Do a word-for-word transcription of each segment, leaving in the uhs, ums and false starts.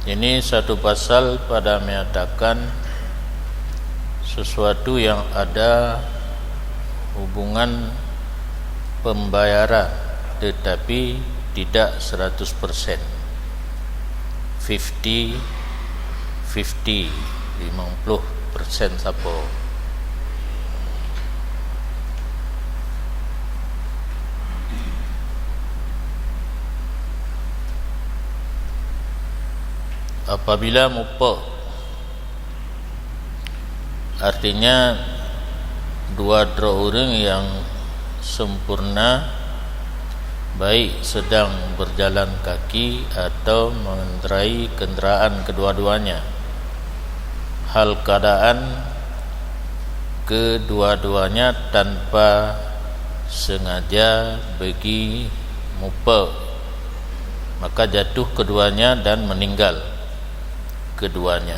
Ini satu pasal pada menyatakan sesuatu yang ada hubungan pembayaran, tetapi tidak seratus persen. Fifty fifty, lima puluh persen sapo. Apabila mupok, artinya dua droe ureuëng yang sempurna, baik sedang berjalan kaki atau mengendarai kenderaan kedua-duanya. Hal keadaan kedua-duanya tanpa sengaja bagi mupok, maka jatuh keduanya dan meninggal keduanya.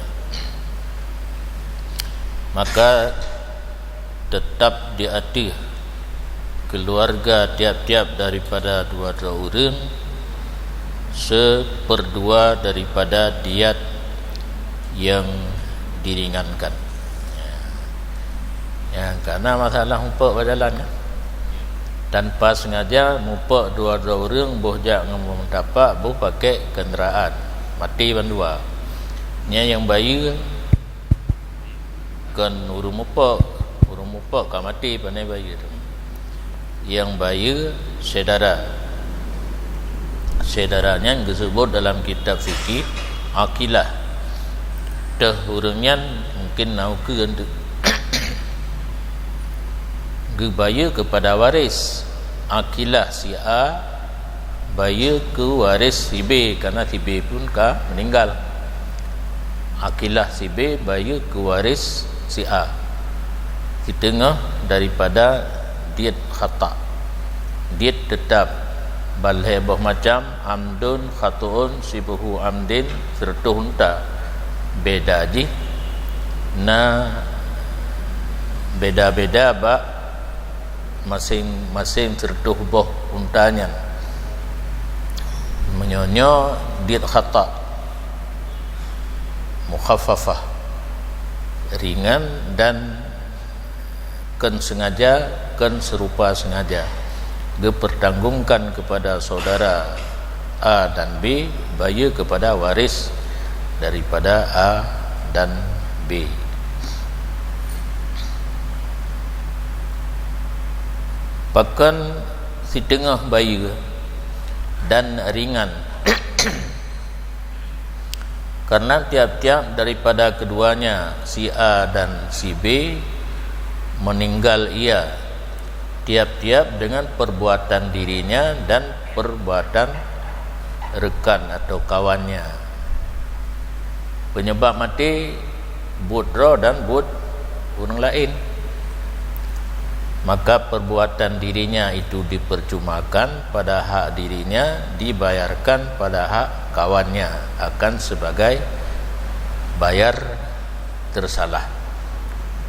Maka tetap diateueh keluarga tiap-tiap daripada dua droe ureuëng seperdua daripada diat yang diringankan. Ya, karena masalah mupok bajalan kan. Tanpa sengaja mupok dua droe ureuëng, boh jak ngon boh meukapak, boh pakai kenderaan. Maté bandua. Nyan nyang bayeue kon ureuëng mupok, ureuëng mupok ka maté, pane bayeue tu. Nyang bayeue syedara. Syedara nyan geuseubot dalam kitab fikih akilah. Teuh ureuëng nyan mungkin na ukeue teuk. Geubayeue keupada waréh. Akilah si A bayeue keu waréh si B, karena si B pun ka meuninggal. Akilah si B bayeue keu waréh si A. Siteungoh daripada diat khata. Diat teutap ban lhée boh macam, amdun, khatoun, sibuhu amdin, sireutoh unta. Beda jih na beda-beda bak maséng-maséng sireutoh boh unta nyan. Meunyoe nyoe diat khata, mukhaffafah, ringan dan kon sengaja, kon seurupa sengaja, geupeurtanggongkan keupada saudara A dan B, bayeue keupada waréh daripada A dan B. Pakon siteungoh bayeue dan ringan? Karena tiap-tiap daripada keduanya, si A dan si B, meninggal ia, tiap-tiap dengan perbuatan dirinya dan perbuatan rekan atau kawannya. Penyebab maté buet droe dan buet ureuëng laén. Maka perbuatan dirinya itu dipercumakan, pada hak dirinya dibayarkan pada hak kawannya akan sebagai bayar tersalah.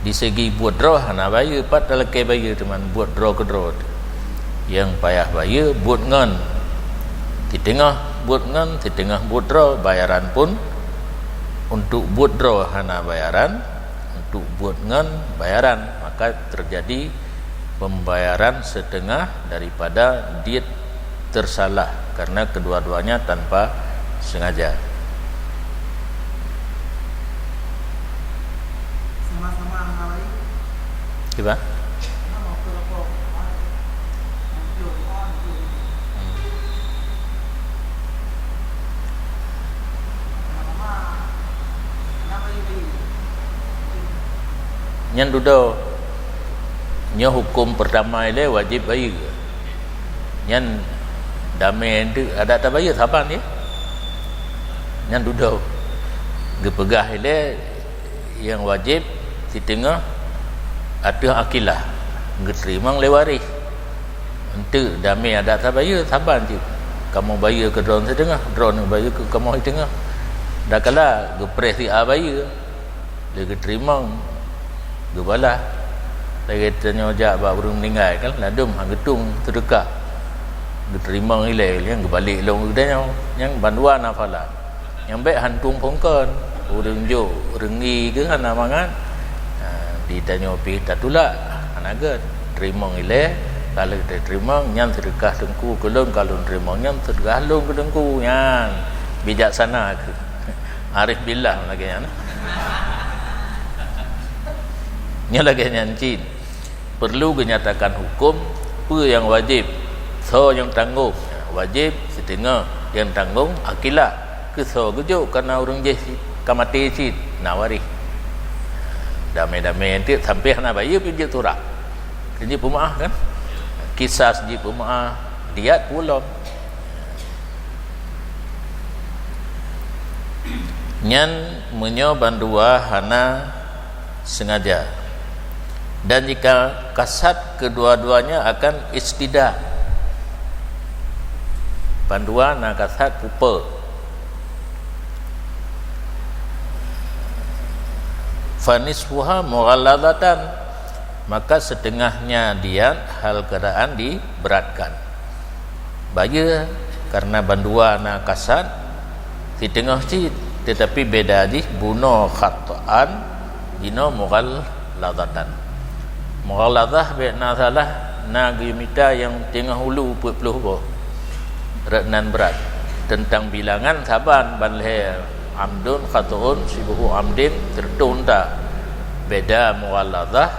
Di segi buet droe hana bayeue, pat talakée bayeue teuma buet droe keudroe. Nyang payah bayeue buet ngon. Siteungoh buet ngon, siteungoh buet droe, bayaran pun untuk buet droe hana bayaran, untuk buet ngon bayaran, maka terjadi pembayaran setengah daripada diat tersalah karena kedua-duanya tanpa sengaja. Kiban? Nyan dudoe. Nyoe huköm peurtama ilée wajéb bayeue. Nyan damé teuk adak tabayeue saban ya. Nyan dudoe. Geupeugah ilée nyang wajéb siteungoh ateueh akilah geuteurimong lé waréh. Enteuk damé adak tabayeue saban cit. Kamoe bayeue keu droeneuh siteungoh, droeneuh bayeue keu kamoe siteungoh. Dakala geupreh si A bayeue, lé geuteurimong, geubalah. Lagée tanyoe jak bak ureuëng meuninggai kan, ladôm han geutung seudeukah. Geuteurimong ilée, nyang geubalek lom keu geutanyoe, nyang bandua nafala. Nyang bék hantom phon kon. Ureuëng jok reunggi geuh hana mangat. Ha, di tanyoe pih tatulak. Hana gét. Teurimong ilée, ka lheueh teurimong, nyan seudeukah teungku keu lôn, ka lôn teurimong, nyan seudeukah lôn keu teungku. Nyan bijaksana kheueh. Arif billah lagée nyan. Nyan lagée nyan cit. Perlu geunyatakan huköm peue nyang wajéb, soe nyang tanggong. Wajéb siteungoh, nyang tanggong akilah. Keu soe geujok, kareuna ureuëng jéh ka maté cit, na waréh. Damé-damé enteuk sampoe hana bayeue pih jeuet turak. Kan jeuet peumeuáh kan? Kisas jeuet peumeuáh, diat peue lom. Nyan meunyoe bandua hana sengaja. Dan jika kasad kedua-duanya akan istidah. Bandua na kasad pupe. Fanisfuha mughalladzatan, maka setengahnya diat hal keadaan diberatkan. Bayeue karena bandua na kasad, siteungoh cit, tetapi beda jih bunoe khata'an, jinoe mughalladzatan. Mughalladzah bék na salah, na geumita nyang teungoh ulu peuet ploh boh. Rot nan brat. Teuntang bilangan saban ban lhée amdun, khata'un, sibuhu amdin, teureutung ta. Beda mughalladzah,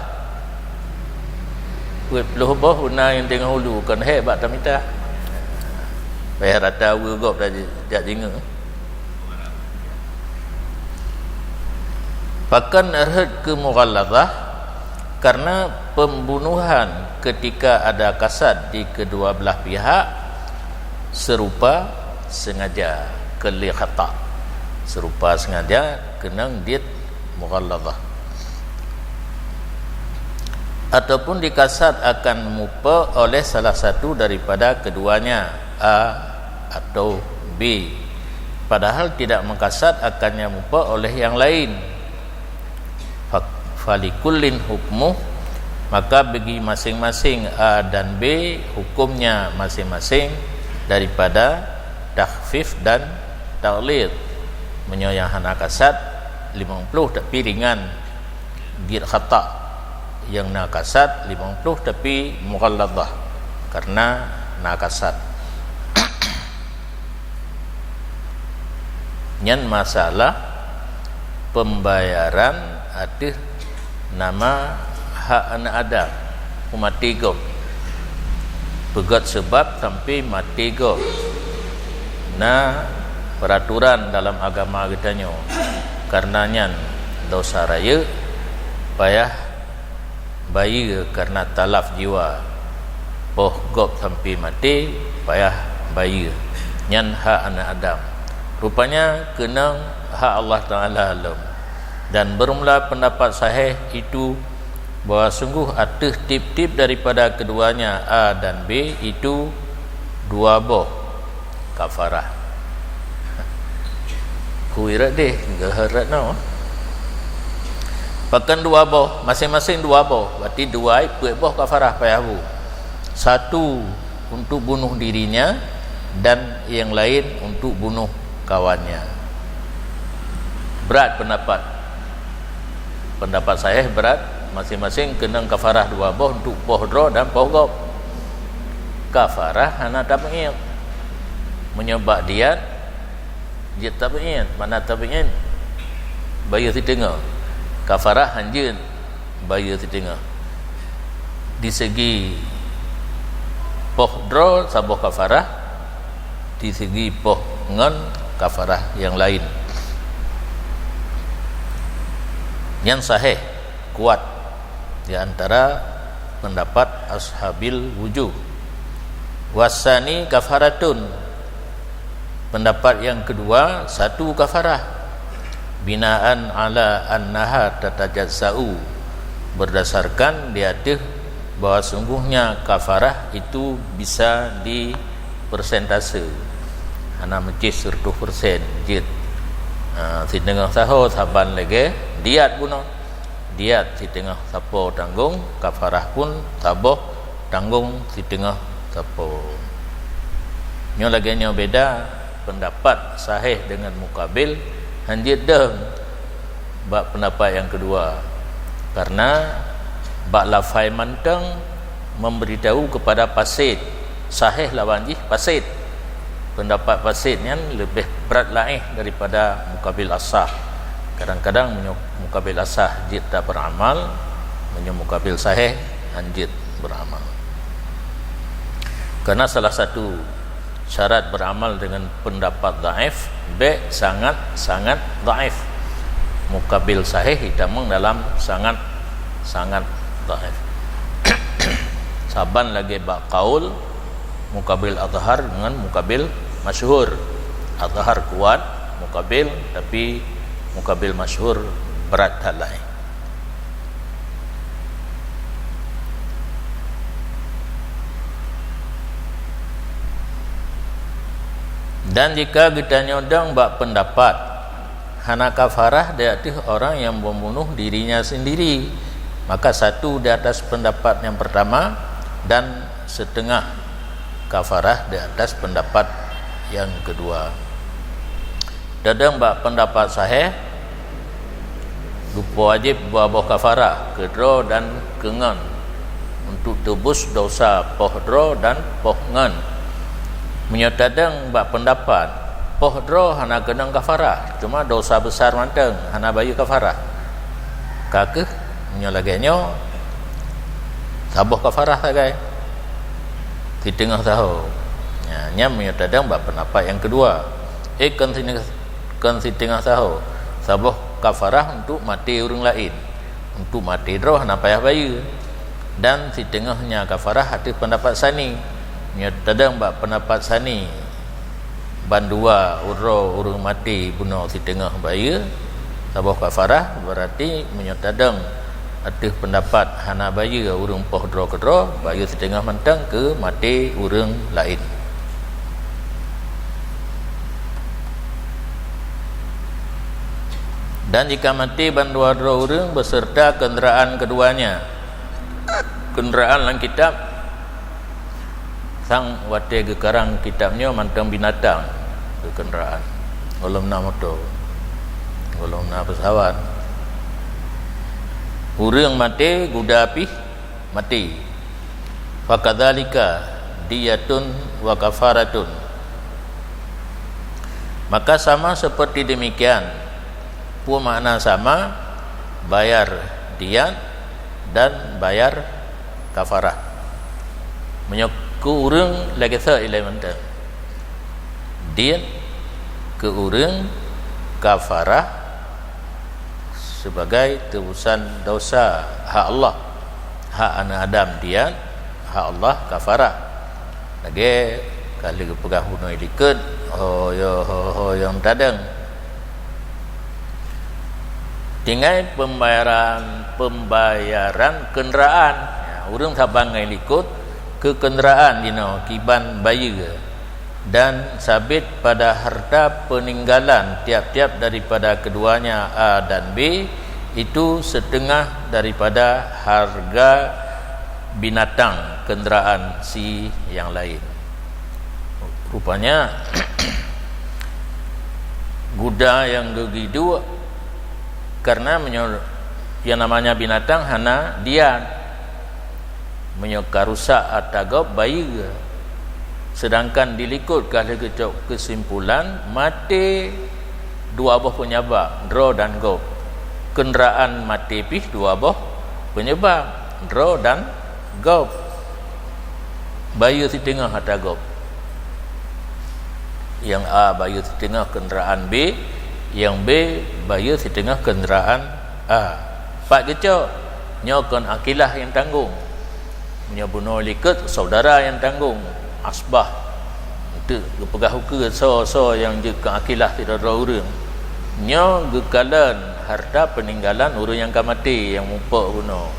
peuet ploh boh na nyang teungoh ulu, kon hék bak tamita. Payah rata weue gob dah jak jingeue. Pakon rhot keu mughalladzah? Karena pembunuhan ketika ada kasad di kedua belah pihak serupa sengaja, keu lhée khata'. Serupa sengaja keunong diat mughalladzah. Ataupun dikasad akan mupe oleh salah satu daripada keduanya, A atau B, padahal tidak mengkasad akannya mupe oleh yang lain. Fa-, falikullin hukmuh, maka bagi masing-masing A dan B hukumnya masing-masing daripada takhfif dan taghlidz. Meunyoe nyang hana kasad, limong ploh tapi ringan, jeuet khata'. Nyang na kasad, limong ploh tapi mughalladzah, karena na kasad. Nyan masalah pembayaran ateueh nama hak aneuk Adam, peumaté gob. Peugét seubab sampai maté gob. Na peuraturan dalam agama geutanyoe. Karena nyan dosa rayeuk, payah bayeue karena talaf jiwa. Poh gob sampai maté, payah bayeue. Nyan hak aneuk Adam. Rupanya keunong hak Allah Taala lom. Dan bermula pendapat sahih itu bahwa sungguh ateueh tieb-tieb daripada keduanya A dan B itu dua boh kafarah. Kui rot deh, geuhot rot no. Pakon dua boh, masing-masing dua boh, berarti dua peuet boh kafarah payah bu. Satu untuk bunuh dirinya dan yang lain untuk bunuh kawannya. Brat pendapat. Pendapat sahih brat, masing-masing keunong kafarah dua boh untuk poh droe dan poh gob. Kafarah hana tab'id. Meunyoe bak diat, jeuet tab'id, mana tab'id? Bayeue siteungoh. Kafarah hanjeuet bayeue siteungoh. Di segi poh droe saboh kafarah, di segi poh ngon kafarah nyang laén. Nyan sahih, kuat di antara pendapat ashabil wujuh. Wasani kafaratun, pendapat yang kedua, satu kafarah. Binaan ala annaha tatajazza'u, berdasarkan di ateueh bahwa sungguhnya kafarah itu bisa dipersentase. Hana meucih sireutoh persen jeuet. Ha, siteungoh saho saban lagée diat bunoe. Diat siteungoh sapo tanggong, kafarah pun saboh tanggong siteungoh sapo. Nyoe lagée nyoe beda Pendapat sahih dengan mukabil hanjeuet dong bak pendapat nyang keudua, karena bak lafai mantong memberitahu kepada fasid, sahih lawan jih fasid. Pendapat fasid nyan leubeh brat laéh daripada mukabil asah. Kadang-kadang meunyoe mukabil asah jeuet taberamal, meunyoe mukabil sahih hanjeuet beramal. Karena salah satu syarat beramal dengan pendapat dhaif, bèk sangat-sangat dhaif. Mukabil sahih itamong dalam sangat-sangat dhaif. Saban lagèe bak qaul, mukabil azhar dengan mukabil masyhur. Azhar kuat mukabil, tapi mukabil masyhur brat that laén. Dan jika geutanyoe dong bak pendapat hana kafarah di ateueh orang yang membunuh dirinya sendiri, maka satu di atas pendapat yang pertama dan setengah kafarah di atas pendapat yang kedua. Tadong bak pendapat sahih, geupeuwajéb dua boh kafarah, keu droe dan keu ngon, untuk teubus dosa poh droe dan poh ngon. Meunyoe tadong bak pendapat poh droe hana keunong kafarah, cuma dosa besar mantong, hana bayeue kafarah, ka kheueh meunyoe lagèe nyoe, saboh kafarah sagai, siteungoh saho. Nyan, nyan meunyoe tadong bak pendapat nyang keudua. Eh, kon siteungoh, kon siteungoh saho, saboh kafarah untuk maté ureueng laén. Untuk maté droe hana payah bayeue. Dan siteungoh nyan kafarah ateueh pendapat sani. Meunyoe tadong bak pendapat sani, bandua uroe ureueng maté bunoe siteungoh bayeue saboh kafarah, berarti meunyoe tadong ateueh pendapat hana bayeue ureueng poh droe keudroe, bayeue siteungoh mantong keu maté ureueng laén. Dan jika maté bandua droe ureueng beserta kenderaan keduanya, kenderaan lam kitab, sang watèe geukarang kitab nyoe mantong binatang keu kenderaan, gohlom na moto, gohlom na peusawat. Ureueng maté guda pih maté. Fakadzalika diyatun wa kafaratun. Maka sama seperti demikian, peue makna sama, bayar diyat dan bayar kafarah. Meunyoe keu ureueng lagèe soe ilèe mantong. Diyat keu ureueng, kafarah sebagai teubusan dosa hak Allah. Hak aneuk Adam diyat, hak Allah kafarah. Lagèe ka lheueh geupeugah bunoe likot, ho yo, ho, ho nyang tadong. Tinggai pembayaran, pembayaran kenderaan. Ya, ureueng saban ngon likot keu kenderaan jinoe kiban bayeue. Dan sabit pada harta peninggalan tiap-tiap daripada keduanya A dan B itu setengah daripada harga binatang kenderaan si yang lain. Rupanya, guda nyang geugiduek, karena meunyoe yang namanya binatang hana diyat. Meunyoe ka rusak ata gob, bayeue. Seudangkan di likot ka lheueh geucok keusimpulan, maté dua boh peunyabab, droe dan gob. Keundraan maté pih dua boh peunyabab, droe dan gob. Bayeue siteungoh ata gob. Nyang A bayeue siteungoh keundraan B, nyang B bayeue siteungoh keundraan A. Pat geucok, nyoe kon akilah nyang tanggong. Meunyoe bunoe likot, saudara nyang tanggong, asbah. Eunteuk geupeugah ukeue soe-soe nyang jeuet keu akilah sidroe-droe ureuëng. Nyoe geukalon hareuta peuninggalan ureuëng nyang ka maté nyang mupok bunoe.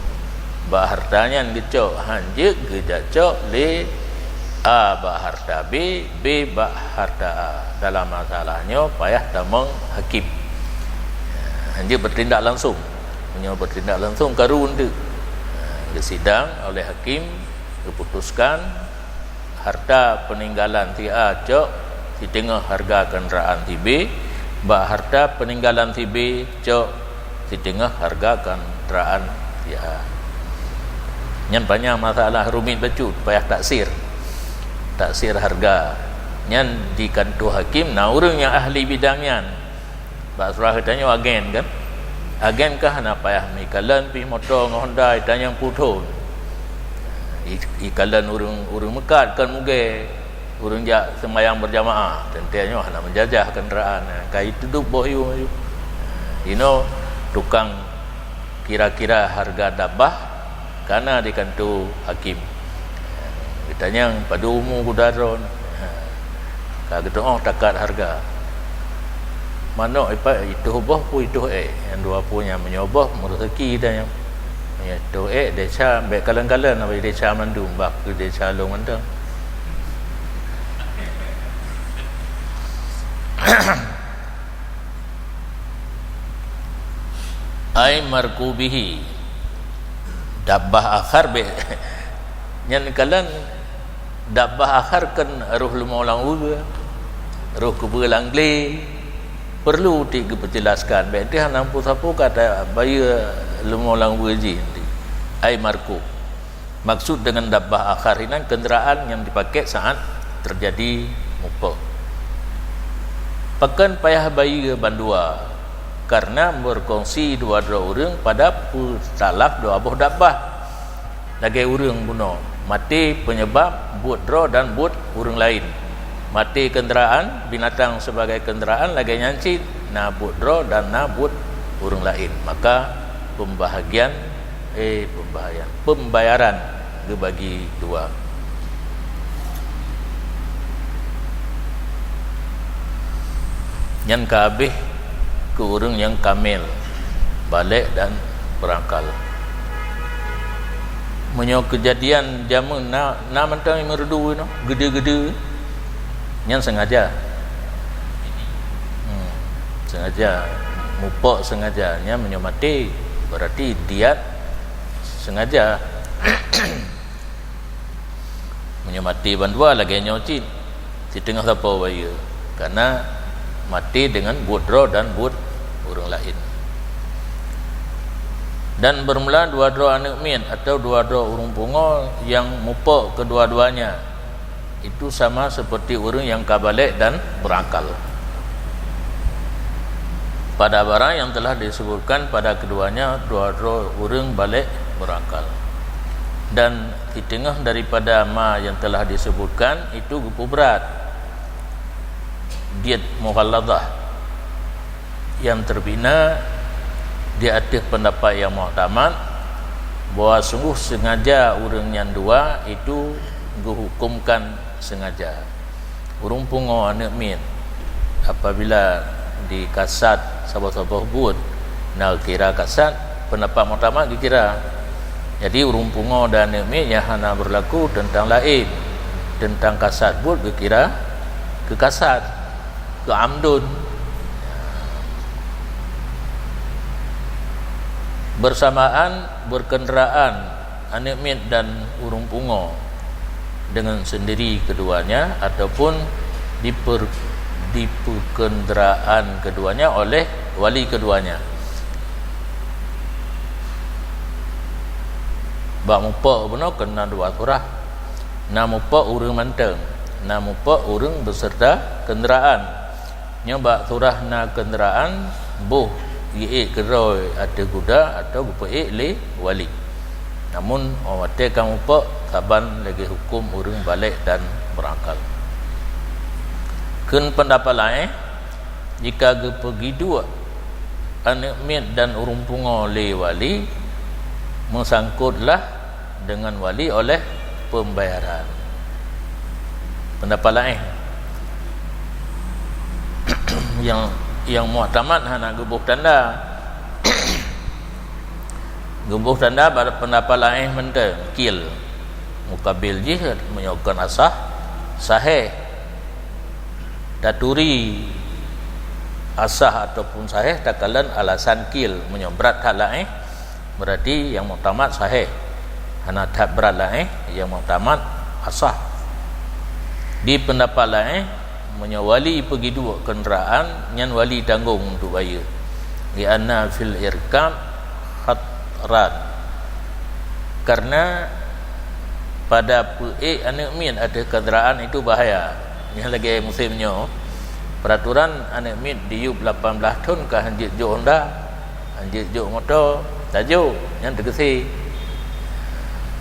Bak hareuta nyan geucok, han jeuet geujak cok lé A bak hareuta B, B bak hareuta A. Dalam masalah nyoe payah tamong hakém. Han jeuet beutindak langsong. Meunyoe beutindak langsong karu eunteuk. Geusidang oleh hakém, geuputuskan hareuta peuninggalan si A cok, siteungoh hareuga keundaraan si B, bak hareuta peuninggalan si B cok siteungoh hareuga keundaraan si A. Nyan panyang masalah, rumit bacut, payah taksir. Taksir hareuga. Nyan di kantô hakim na ureuëng nyang ahli bidang nyan. Bak surah geutanyoe agen kan? Agen kah na payah meuikalon pih moto ngon Honda, itanyong peue thon. I-, ikalon ureuëng, ureuëng meukat kon mugée, ureuëng jak seumayang berjamaah, teuntée nyoe hana meujajah keundaraan, ka itudôb boh yue. Inoe tukang kira-kira hareuga dabbah ka na di kantô hakim. Geutanyong, "Padub umu kuda droe?" Ka geuteuôh takat hareuga. Manök ipat itoh boh peue itoh ék, nyang dua peue nyan meunyoe boh meureuseukii tanyoe. Meunyoe itoh ék desya, bék kalon-kalon, abéh desya mandum, bah keu desya lôn mantong. Ai markubihi. Dabbah akhar bék. Nyan kalon dabbah akhar kon roh leumo lam weue, roh keubeue lam glé. Perlu tiek geupeujeulaskan, bék teuh hana peue sapeue ka tabayeue leumo lam weue jih. Ai markub. Maksud dengan dabbah akhar inan kenderaan yang dipakai saat terjadi mupok. Pakon payah bayeue bandua? Karena berkongsi dua droe ureuëng pada peutalaf dua boh dabbah. Lagée ureuëng bunoe, maté penyebab buet droe dan buet ureuëng laén. Maté kenderaan, binatang sebagai kenderaan lagée nyan cit, na buet droe dan na buet ureuëng laén. Maka pembahagian Eh, pembahayan, pembayaran geubagi dua. Nyan ka habéh keu ureuëng nyang kamel, balek dan beurakal. Meunyoe keujadian jameun na, na mantong meureudu inoe, geude-geude, nyan sengaja. Hmm, sengaja, mupok sengaja. Nyan meunyoe maté, berarti diat sengaja. Meunyoe maté bandua lagée nyoe cit, siteungoh sapo bayeue, karena maté dengan buet droe dan buet ureuëng laén. Dan bermula dua droe aneuëk miet atau dua droe ureuëng pungo nyang mupok kedua-duanya, itu sama seperti ureuëng nyang ka balek dan berakal. Pada barang yang telah disebutkan pada keduanya dua droe ureuëng balek berakal. Dan siteungoh daripada ma yang telah disebutkan itu geupeubrat, diat mughalladhah, yang terbina di ateueh pendapat yang muktamad bahwa sungguh sengaja ureuëng nyan dua itu geuhukumkan sengaja. Ureuëng pungo aneuëk miet apabila dikasat saboh-saboh buet, na geukira kasat, pendapat muktamad geukira. Jadi ureuëng pungo dan aneuëk miet nyang hana berlaku teuntang laén, teuntang kasat buet geukira keu kasat, keu amdun. Bersamaan berkenderaan aneuëk miet dan ureuëng pungo dengan sendiri keduanya ataupun diper-, dipeukenderaan keduanya oleh wali keduanya. Bak mupok bunoe keunan dua surah. Na mupok ureuëng mantong, na mupok ureuëng beserta kenderaan. Nyoe bak surah na kenderaan, boh geuék keudroe ateueh guda atawa geupeuék lé wali. Namun, óh watée ka mupok, saban lagée huköm ureuëng balek dan beurakal. Kheun peundapat laén, jika geupeugiduek aneuëk miet dan ureuëng pungoe lé wali, meusangkotlah deungon wali oleh peumbayaran. Peundapat laén, nyang, nyang muktamad hana geuboh tanda. Geuboh tanda bak peundapat laén mantong, qil. Mukabil jih meunyoe kon asah, sahih. Taturi asah ataupun sahih takalon alasan qil. Meunyoe brat that laén, berarti nyang muktamad sahih. Hana that brat laén, nyang muktamad asah. Di peundapat laén, Meunyoe wali peugi duek keundaraan, nyan wali tanggong untuk bayeue. Li anna fil irkab khatran. Karena pada peuék aneuk miet ateueh keundaraan itu bahaya. Nyan lagée musém nyoe, peraturan aneuk miet diyueb lapan blaih thon ka hanjeuet jok honda. Hanjeuet jok moto, tajok, nyan teukeusé.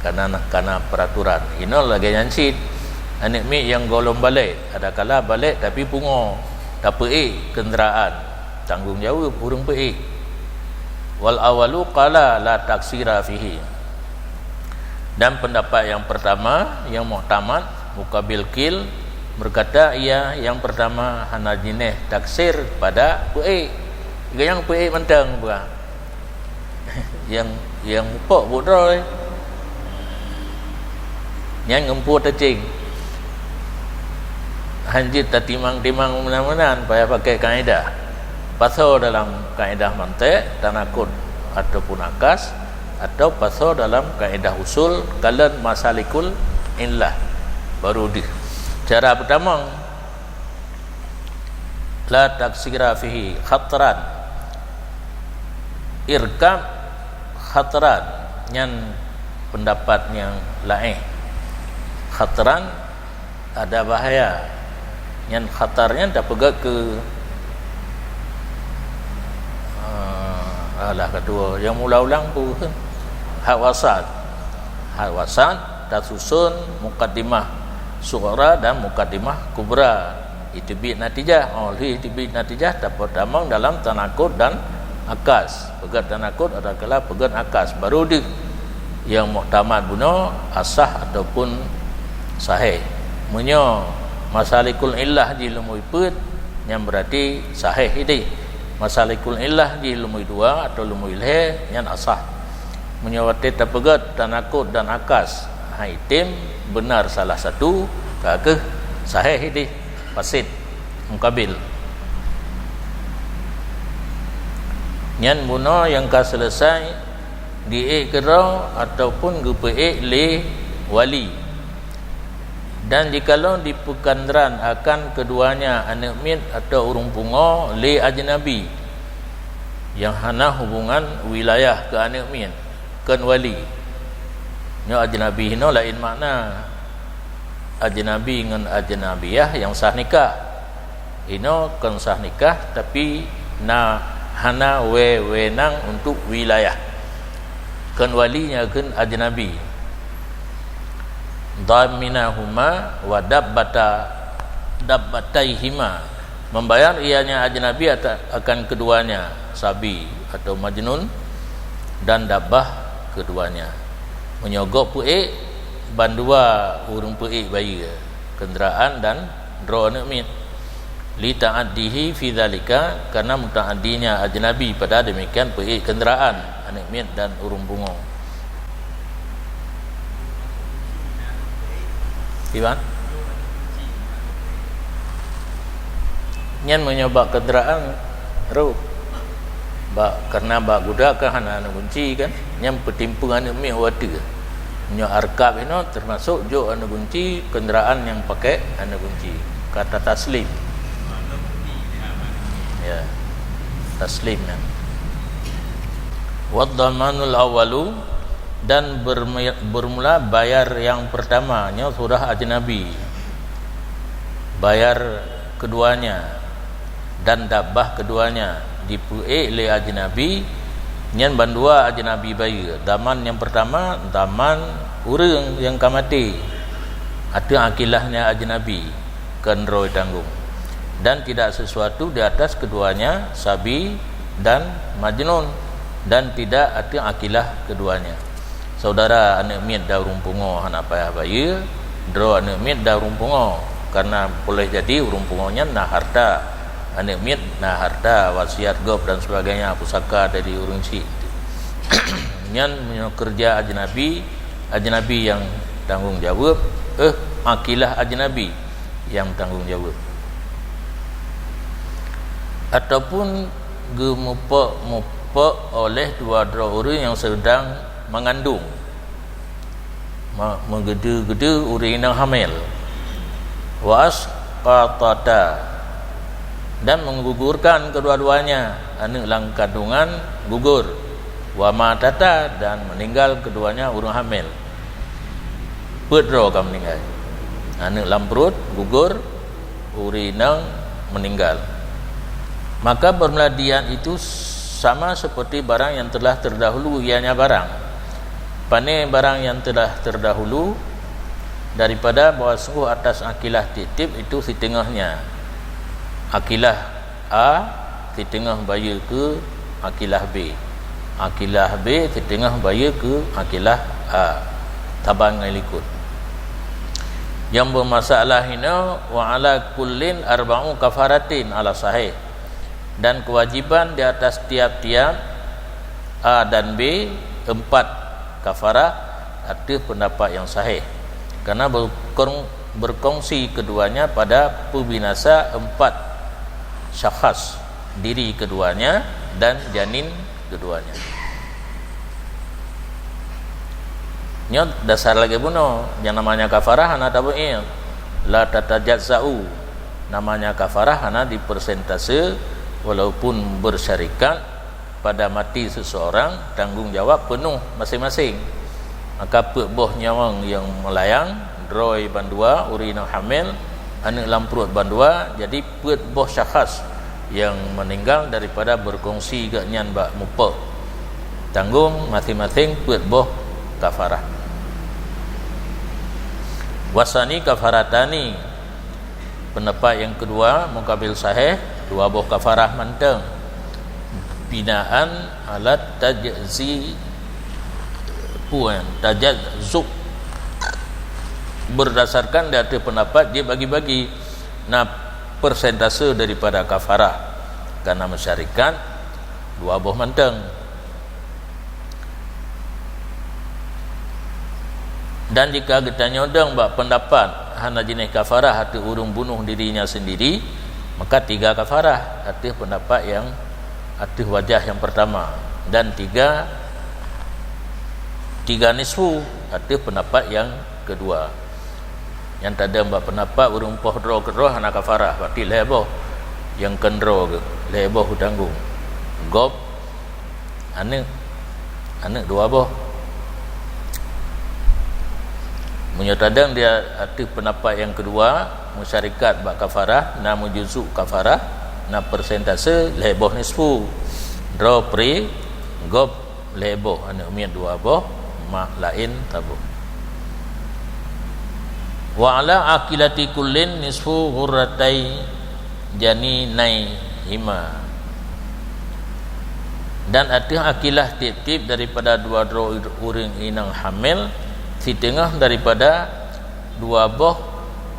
Kana, kana peraturan. Inoe lagée nyan cit. Aneuk miet nyang gohlom balek, adakala balek tapi pungo, tapeuék keundaraan, tanggong jaweueb ureuëng peuék. Wal awalu qala la taksira fihi. Dan pendapat yang pertama, yang muktamad, mukabil qil, berkata ia yang pertama hana jinéh taksir pada peuék. Nyang peuék mantong buah. Nyang, nyang mupok buet droe. Nyang ngeumpu teucing. Hanjeuet tatimang-timang meunan-meunan, payah pakai kaedah. Pasoe dalam kaedah mantek, tanakut ataupun akas, atau pasoe dalam kaedah usul, kalon masalikul illah. Baru deuh. Cara pertama, la taksira fihi khatran. Irkab khatran, nyan pendapat nyang laén. Khatran ada bahaya. Nyan khatar nyan tapeugét keu, ah, alah, keudua nyang mula ulang peue? Hak wasat. Hak wasat tasusun mukaddimah sughra dan mukaddimah kubra. Iteubiet natijah, óh lheueh iteubiet natijah tapeutamong dalam tanakut dan akas. Peugét tanakut atawa kala peugét akas, baru deuh nyang muktamad bunoe asah ataupun sahih. Meunyoe masalikul illah jih lumbôi peuet, nyan beurati sahih idéh. Masalikul illah jih lumbôi dua atawa lumbôi lhée, nyan asah. Meunyoe watée tapeugét tanakut dan akas, hai tem beuna salah satu, ka kheueh sahih idéh, fasid, mukabil. Nyan bunoe nyang ka seuleusai diék keudroe ataupun geupeuék lé wali. Dan jikalau dipeukeundaraan akan keuduanya aneuk miet atawa ureuëng pungo lé ajnabi nyang hana hubungan wilayah keu aneuk miet, kon wali. Nyoe ajnabi hinoe laén makna ajnabi ngon ajnabiyah nyang sah nikah. Inoe kon sah nikah, tapi na hana we-, wewenang untuk wilayah. Kon wali nyan kheun ajnabi. Dhaminahuma wa dabbata, dabbataihima. Membayar ianya ajnabi ata-, akan keduanya, sabi atau majnun, dan dabbah keduanya. Meunyoe gob peuék, bandua ureuëng peuék bayeue, keundaraan dan droe aneuk miet. Li ta'addihi fi dzalika, karena muta'addinya ajnabi pada demikian peuék keundaraan aneuk miet dan ureuëng pungo. Iban? Nyan meunyoe bak keundaraan rôh. Bak, karena bak guda kan hana aneuk gunci kan, nyan peutimpeue aneuk miet watée. Nyoe arkab inoe teumasok jok aneuk gunci keundaraan nyang pakai aneuk gunci. Kata taslim. Ya. Taslim nyan. Wadhamanul awwalu, dan berme-, bermula bayar yang pertama nyoe surah ajnabi. Bayar keduanya dan dabbah keduanya dipeuék lé ajnabi, nyan bandua ajnabi bayeue. Dhaman nyang pertama, dhaman ureuëng nyang ka maté ateueh akilahnya ajnabi, kon droe tanggong. Dan tidak sesuatu di atas keduanya, sabi dan majnun, dan tidak ateueh akilah keduanya. Saudara aneuk miet dan ureuëng pungo hana payah bayeue, droe aneuk miet dan ureuëng pungo, karena boleh jadi ureuëng pungo nyan na harta, aneuk miet na harta, wasiat gob dan sebagainya, pusaka dari ureuëng chik. Nyan meunyoe keureuja ajnabi, ajnabi nyang tanggong jaweueb, eh, akilah ajnabi nyang tanggong jaweueb. Ataupun geumupok-mupok oleh dua droe ureuëng nyang seudang mengandung, ma-, meugeudeu-geudeu ureuëng inong hamil. Wa as-, Qatata, dan menggugurkan kedua-duanya, aneuk lam kandungan gugur. Wa matata, dan meninggal keduanya ureuëng hamil. Peuet droe ka meninggal. Aneuk lam pruet gugur, ureuëng inong meninggal. Maka permeladian itu sama seperti barang yang telah terdahulu ianya barang. Pane barang yang telah terdahulu, daripada bahwa sungguh atas akilah tieb-tieb itu siteungohnya. Akilah A siteungoh bayeue keu akilah B. Akilah B siteungoh bayeue keu akilah A. Saban ngon likot. Nyang beumasalah inoe, wa ala kullin arba'u kafaratin ala sahih. Dan kewajiban di atas tiap-tiap A dan B empat kafarah ateueh pendapat yang sahih, karena berkong-, berkongsi keduanya pada pembinasa empat syakhs, diri keduanya dan janin keduanya. Nyoe dasar lagée bunoe, nyang namanya kafarah hana tabu'id, la tatajazza'u. Namanya kafarah hana dipersentase walaupun bersyarikat pada mati seseorang, tanggung jawab penuh masing-masing. Maka peuet boh nyawöng nyang meulayang, droe bandua, ureuëng inong hamil, aneuk lam pruet bandua, jadi peuet boh syakhs nyang meninggal daripada berkongsi geuh nyan bak mupe. Tanggong masing-masing peuet boh kafarah. Wasani kafaratani, pendapat yang kedua, mukabil sahih, dua boh kafarah mantong. Binaan alat tajzi puan, tajazzu, berdasarkan di ateueh pendapat dia bagi-bagi. Nah, persentase daripada kafarah, karena masyarakat dua boh mantong. Dan jika geutanyoe dong bak pendapat hana jinéh kafarah ateueh ureuëng bunuh dirinya sendiri, maka tiga kafarah ateueh pendapat yang ateueh wajah yang pertama, dan tiga, tiga nisfu ateueh pendapat yang kedua. Nyang tadong bak pendapat ureuëng poh droe keudroe hana kafarah, berarti lhée boh nyang keudroe geuh, lhée boh geutanggong. Gob, aneuk, aneuk dua boh. Meunyoe tadong di ateueh pendapat nyang keudua, musyarakat bak kafarah, na meujuzuk kafarah, na persentase lhée boh nisfu. Droe pri, gob lhée boh, aneuk miet dua boh, mak laén saboh. Wa ala akilati kullin nisfu ghurratai janinaihima. Dan ateueh akilah tieb-tieb daripada dua droe ureuëng inong hamil, siteungoh daripada dua boh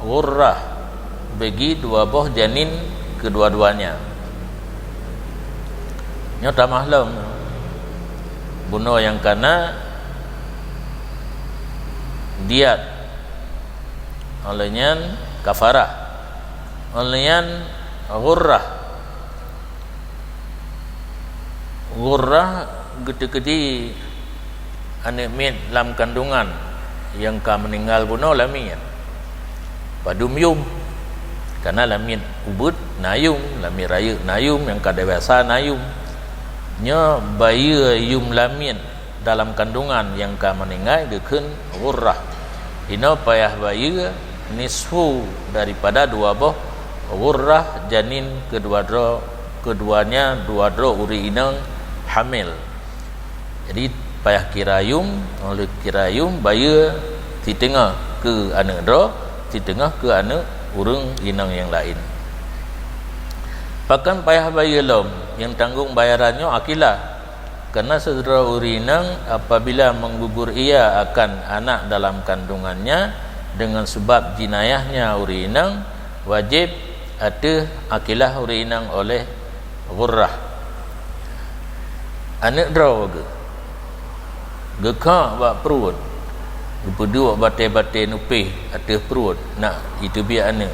ghurrah bagi dua boh janin kedua-duanya. Nyoe tamah lom. Bunoe nyang kana diat, óh lheueh nyan kafarah, óh lheueh nyan ghurrah. Ghurrah geuteukeudi aneuk miet lam kandungan nyang ka meuninggai bunoe lamiet. Padum yum, kana lamiet ubeut na yum, lamiet rayeuk na yum, nyang ka dewasa na yum. Nyoe bayeue yum lamiet dalam kandungan nyang ka meuninggai geukheun ghurrah. Inoe payah bayeue nisfu daripada dua boh ghurrah janin keudua droe, keuduanya dua droe ureuëng inong hamil. Jadi payah kira yum, óh lheueh kira yum bayeue siteungoh keu aneuk droe, siteungoh keu aneuk ureuëng inong nyang laén. Pakon payah bayeue lom, nyang tanggong bayaran nyoe akilah. Karena sidroe ureuëng inong apabila menggugur ia akan anak dalam kandungannya dengan sebab jinayahnya ureuëng inong, wajéb ateueh akilah ureuëng inong oleh ghurrah. Aneuk droe geuh, geukhok bak pruet, geupeuduek batée-batée nupéh ateueh pruet nak jiteubiet aneuk.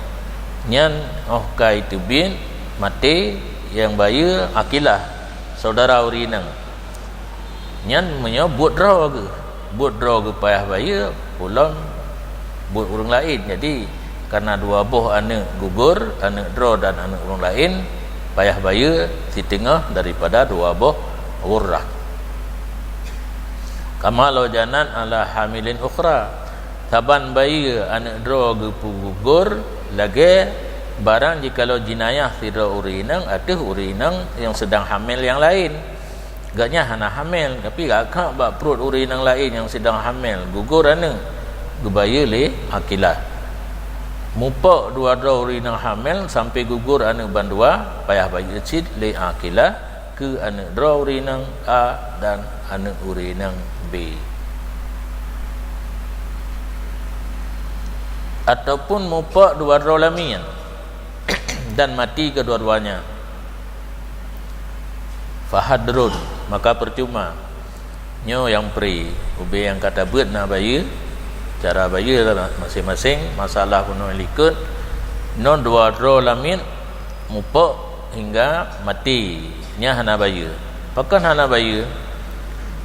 Nyan óh ka jiteubiet, maté, nyang bayeue akilah, syedara ureuëng inong. Nyan meunyoe buet droe geuh, buet droe geuh payah bayeue, peue lom buet ureuëng laén. Jadi Karena dua boh aneuëk gugur, aneuëk droe dan aneuëk ureuëng laén, payah bayeue siteungoh daripada dua boh ghurrah. Kama lau janat ala hamilin ukhra, saban bayeue aneuëk droe geupeugugur lagée barang jikalau jinayah sidroe ureuëng inong ateueh ureuëng inong nyang seudang hamil nyang laén. Gobnyan hana hamil, tapi geuakab bak pruet ureuëng inong laén nyang seudang hamil, gugur aneuëk, geubayeue lé Aqilah. Mupok dua droe ureuëng inong hamil sampoe gugur aneuëk bandua, payah bayeue cit lé Aqilah keu aneuëk droe ureuëng inong A dan aneuëk ureuëng inong B. Ataupun mupok dua droe lamiet dan mati kedua-duanya. Fahadrun, maka percuma. Nyoe nyang pri, ubé nyang ka tabeuet na bayeue, cara bayeue maséng-maséng, masalah bunoe likot, non dua droe lamiet mupok hingga mati, nyan hana bayeue. Pakon hana bayeue?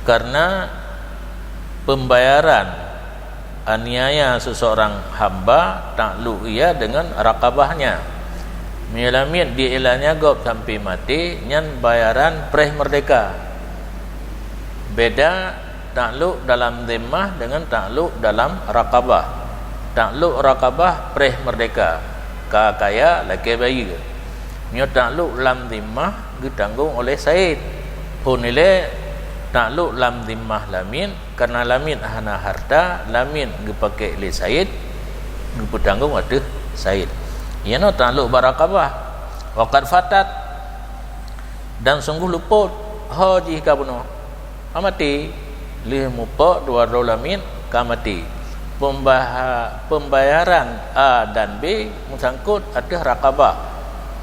Karena pembayaran aniaya seseorang hamba takluk ia dengan rakabahnya. Meunyoe lamiet dianiaya gob sampoe maté, nyan bayaran preh meurdeka. Beda takluk dalam zimmah dengan takluk dalam rakabah. Takluk rakabah preh meurdeka, ka kaya lakée bayeue. Meunyoe takluk lam zimmah geutanggong oleh said. Phon ilée takluk lam zimmah lamiet, karena lamiet hana harta, lamiet geupakék lé said, geupeutanggong ateueh said. Iyanoe takluk bak rakabah. Wa qad fatat, dan sungguh lupot ho jih ka bunoe. Ka maté, lheueh mupok dua droe lamiet ka maté. Pembaha-, pembayaran A dan B meusangkot ateueh rakabah.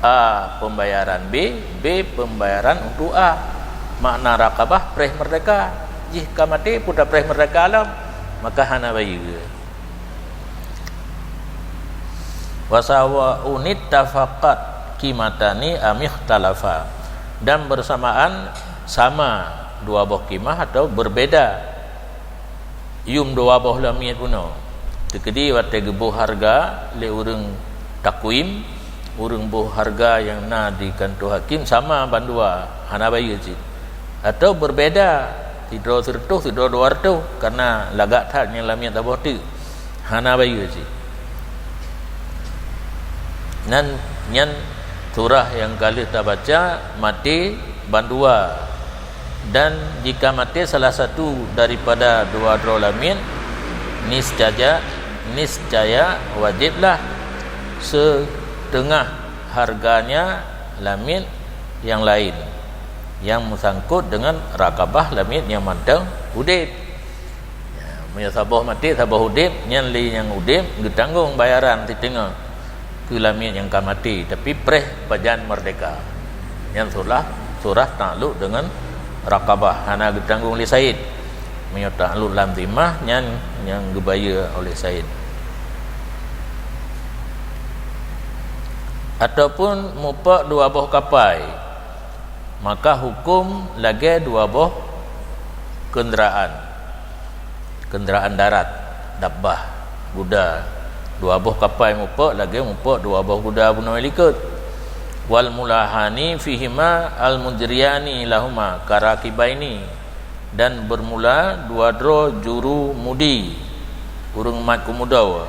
A pembayaran B, B pembayaran untuk A. Makna rakabah preh meurdeka. Jih ka maté, peue tapreh meurdeka lom, maka hana bayeue. Wa sawa'un ittafaqat qimatani am ikhtalafa, dan bersamaan sama dua boh qimah atau berbeda. Yum dua boh lamiet bunoe. Teukeudi watée geuboh hareuga lé ureuëng takwim, ureuëng boh hareuga nyang na di kantô hakim sama bandua, hana bayeue cit. Atau berbeda, sidroe sireutôh, sidroe dua reutôh, karena lagak that nyang lamiet saboh teuk. Hana bayeue cit. Nan nyan surah nyang ka lheueh tabaca maté bandua. Dan jika maté salah satu daripada dua droe lamiet, niscaya, niscaya wajiblah seteungoh hareuga lamiet nyang laén, nyang meusangkot deungon rakabah lamiet nyang mantong udeb. Ya, meunyoe saboh maté, saboh udeb, nyan lé nyang udeb geutanggong bayaran siteungoh keu lamiet nyang ka maté, tapi preh pajan meurdeka. Nyan surah, surah takluk deungon rakabah, hana geutanggong lé said. Meunyoe takluk lam zimmah, nyan nyang geubayeue oleh said. Ataupun mupok dua boh kapai, maka huköm lagée dua boh keundaraan. Keundaraan darat, dabbah, guda. Dua boh kapai mupok lagée mupok dua boh guda bunoe likot. Wal mulahani fihima al mujriyani lahuma karakibaini, dan bermula dua droe jurumudi, ureuëng mat keumudoe,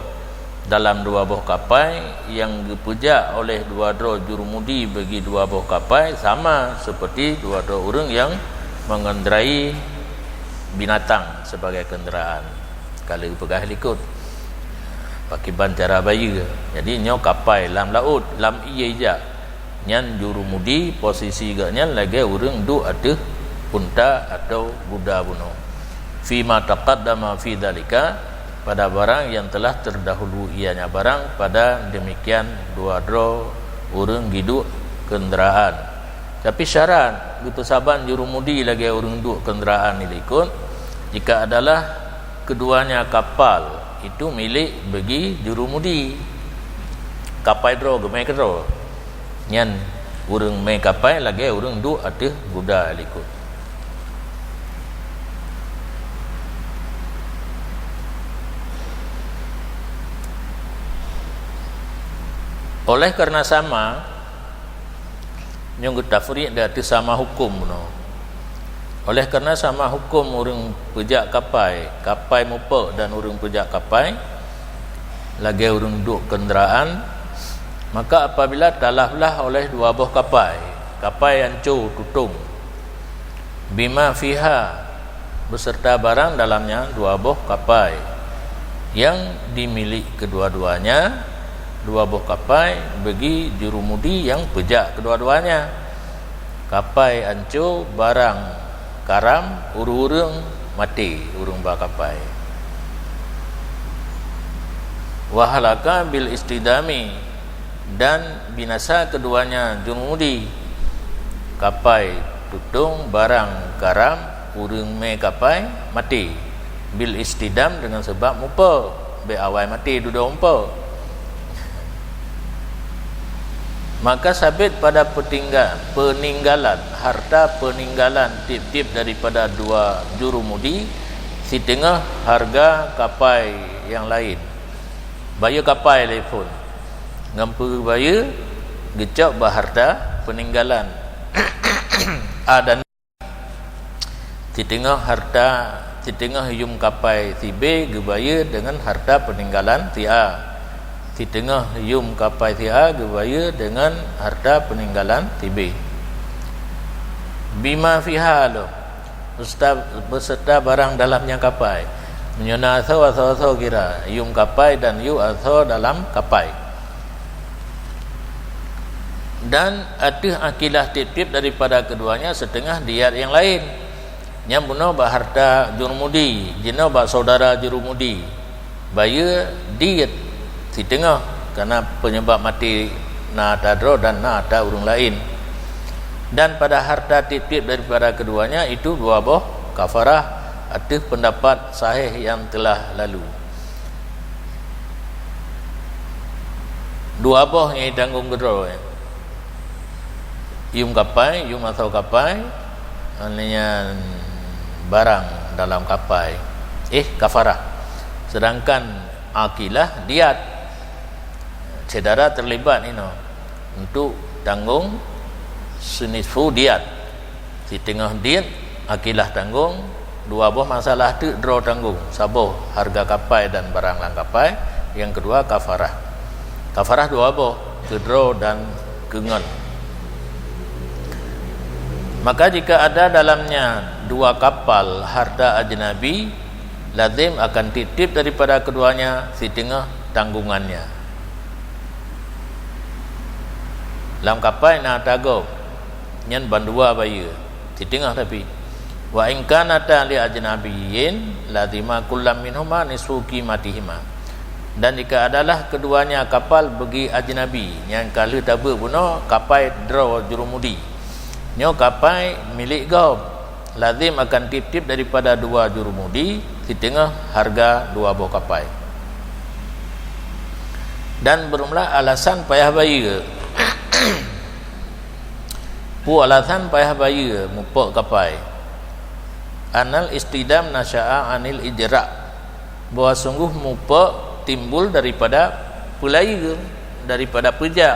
dalam dua boh kapai nyang geupeujak oleh dua droe jurumudi bagi dua boh kapai sama seperti dua droe ureuëng nyang mengendarai binatang sebagai kendaraan. Ka lheueh peugah likot, pakiban cara bayeue. Jadi, nyoe kapai lam laôt, lam ié ijak. Nyan jurumudi, posisi geuh nyan lagée ureuëng duek ateueh unta atau guda bunoe. Fima taqaddama fi dzalika, pada barang yang telah terdahulu ianya barang pada demikian dua droe ureuëng jiduek kendaraan. Tapi syarat geupeusaban jurumudi lagée ureuëng duek kendaraan nyan likot, jika adalah keduanya kapal itu milik bagi jurumudi. Kapai droe geumé keudroe. Nyan ureuëng mé kapai lagée ureuëng duek ateueh guda likot. Oleh karena sama, nyoe geutafriq di ateueh sama huköm bunoe. Oleh karena sama huköm ureuëng peujak kapai, kapai mupok dan ureuëng peujak kapai, lagée ureuëng duek keundaraan, maka apabila talah-blah oleh dua boh kapai, kapai anco tutong, bima fiha, beserta barang dalamnya dua boh kapai yang dimilik kedua-duanya, dua boh kapai bagi jurumudi yang peujak kedua-duanya. Kapai anco, barang karam, ureuëng-ureuëng maté, ureuëng ba kapai. Wahalaka bil istidami, dan binasa keduanya jurumudi, kapai tutong, barang karam, ureuëng mé kapai maté, bil istidam, dengan sebab mupok, bék awai maté dudoe mupok. Maka sabit pada petingga-, peninggalan, harta peninggalan tieb-tieb daripada dua jurumudi, siteungoh harga kapai yang laén. Bayeue kapai lé phon. Ngon peue bayeue geucok bak harta peninggalan. A dan siteungoh harta, siteungoh yum kapai si B geubayeue deungon harta peninggalan si A. Siteungoh yum kapai si A geubayeue deungon harta peninggalan si B. Bima fiha lo. Beserta, beserta barang dalamnya kapai. Meunyoe na asoe, asoe-asoe kira, yum kapai dan yue asoe dalam kapai. Dan ateueh akilah tieb-tieb daripada keduanya setengah diat yang laén. Nyang bunoe bak harta jurumudi, jinoe bak saudara jurumudi. Bayeue diet siteungoh, karena penyebab mati na ata droe dan na ata ureuëng laén. Dan pada harta tieb-tieb daripada keduanya itu dua boh kafarah ateueh pendapat sahih yang telah lalu. Dua boh nyang tanggong keudroe. Yum kapai, yum asoe kapai, nyan barang dalam kapai. Eh, kafarah. Sedangkan akilah diat. Syedara terlibat inoe untuk tanggong senisfu diat. Siteungoh diat, akilah tanggong, dua boh masalah teuk droe tanggong, saboh harga kapai dan barang lam kapai, yang kedua kafarah. Kafarah dua boh, keu droe dan keu ngon. Maka jika ada dalamnya dua kapal harta ajnabi, lazim akan tieb-tieb daripada keduanya siteungoh tanggungannya. Lam kapai na ata gob, nyan bandua bayeue, siteungoh tapi. Wa in kanata li ajnabiyyin lazima kullam minhuma nisfu qimatihima. Dan jika adalah keduanya kapal bagi ajnabi, nyang ka lheueh tabeuet bunoe kapai droe jurumudi. Nyoe kapai milék gob, lazim akan tieb-tieb daripada dua jurumudi siteungoh harga dua boh kapai. Dan beureulah alasan payah bayeue. Peue alasan payah bayeue mupok kapai? Anal istidam nasya'a anil ijra'. Bahwa sungguh mupok timbul daripada peulayeue, daripada peujak.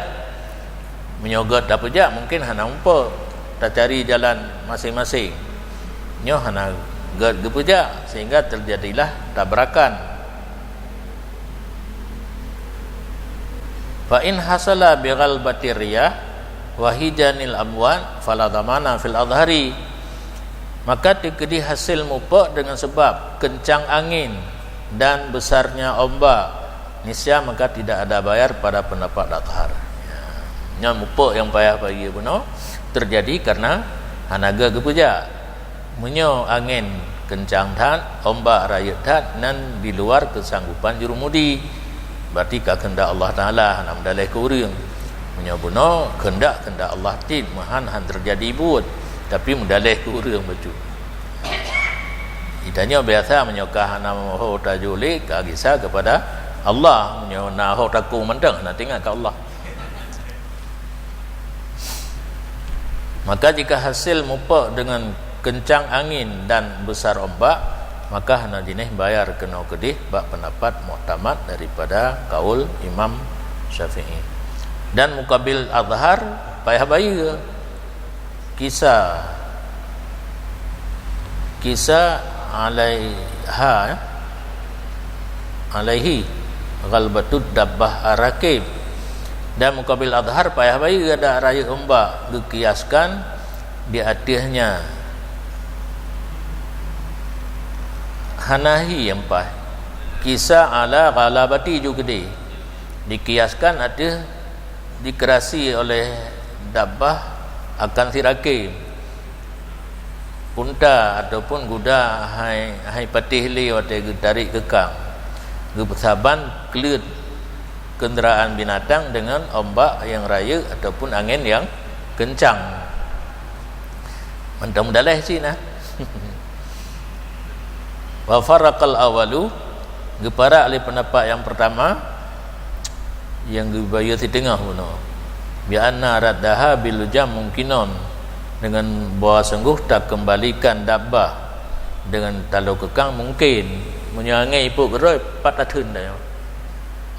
Meunyoe gét tapeujak, mungkin hana mupok, tacari jalan maséng-maséng. Nyoe hana gét geupeujak, sehingga terjadilah tabrakan. Fa in hasala bi ghalbatir riyah wa hijanil amwat fala dhamana fil adhari. Maka teukeudi hasil mupok dengan sebab keuncang angén dan besarnya ombak, nisya maka tidak ada bayar pada pendapat adhar. Ya. Nyan mupok nyang payah bayeue bunoe terjadi karena hana gét geupeujak. Meunyoe angén keuncang that, ombak rayeuk that, nan di luar keusanggupan jurumudi, berarti ka keundak Allah Taala, hana meudaleh keu ureuëng. Meunyoe bunoe keundak-keundak Allah cit meuhan han teujadi buet, tapi meudaleh keu ureuëng bacut. Geutanyoe biasa meunyoe ka hana ho tajok lé, ka gisa keupada Allah. Meunyoe na ho takong mantong, hana teuingat keu Allah. Maka jika hasil mupok dengan keuncang angén dan beusar ombak, maka hana jinéh bayar keunoe keudeh bak peundapat muktamad daripada kaul Imam Syafi'i. Dan mukabil azhar payah bayeue. Kisa, kisa alaiha, alaihi ghalbatud dabbah ar-rakib. Dan mukabil azhar payah bayeue adak rayeuk umbak geukiaskan di ateueh nyan. Hana hi nyang paih. Kisa ala ghalabati ju keudeh. Dikiaskan ateueh dikerasi oleh dabbah akan si rakib. Unta ataupun guda hai, hai patéh lé watée geutarék keu kang. Geupeusaban kleuet keundaraan binatang deungon ombak nyang rayeuk ataupun angén nyang keuncang. Mantong meudaléh cit na. Wa farraqal awwalu, geuparak lé peundapat nyang peurtama, nyang geubayeue siteungoh bunoe. Bi anna raddaha bil lujam mungkinon, deungon bahwa sunggoh takeumbalikan dabbah deungon taloe keu kang mungken. Meunyoe angén ipok keudroe, pat tatheun tanyoe.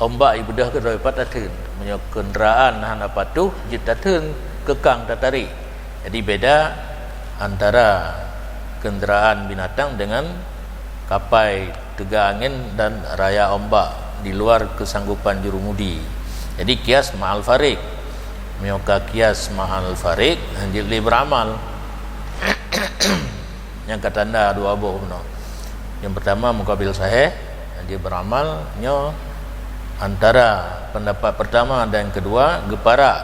Ombak ibeudôh keudroe pat tatheun. Meunyoe keundaraan hana patuh, jeuet tatheun keu kang tatarék. Jadi beda antara keundaraan binatang deungon kapai teuga angén dan raya ombak di luar keusanggopan jurumudi. Jadi kias ma'al farik. Meunyoe ka kias ma'al farik, hanjeuet lé beuramal. Nyang ka tanda dua boh bunoe. Nyang peurtama mukabil sahih, hanjeuet beuramal, nyoe antara peundapat peurtama dan keudua geuparak.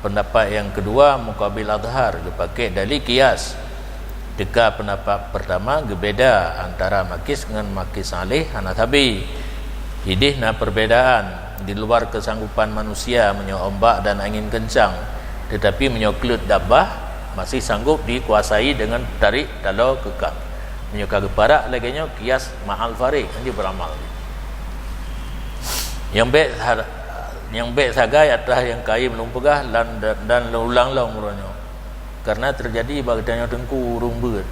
Peundapat nyang keudua mukabil azhar, geupaké dalil kias. Teuka peundapat peurtama geubeda antara makis ngon makis aleh hana sabe. Ideh na perbedaan di luar keusanggopan manusia meunyoe ombak dan angén keuncang, teutapi meunyoe kleuet dabbah masih sanggop dikuasai deungon tarék taloe keu kang. Meunyoe ka geuparak lagée nyoe, kias ma'al farik, hanjeuet beuramal. Nyang bék sa-, nyang bék sagai ateueh nyang kayém lôn peugah dan, dan lôn ulang lom uroe nyoe. Karena teujadi bak geutanyoe teungku ureuëng beuet.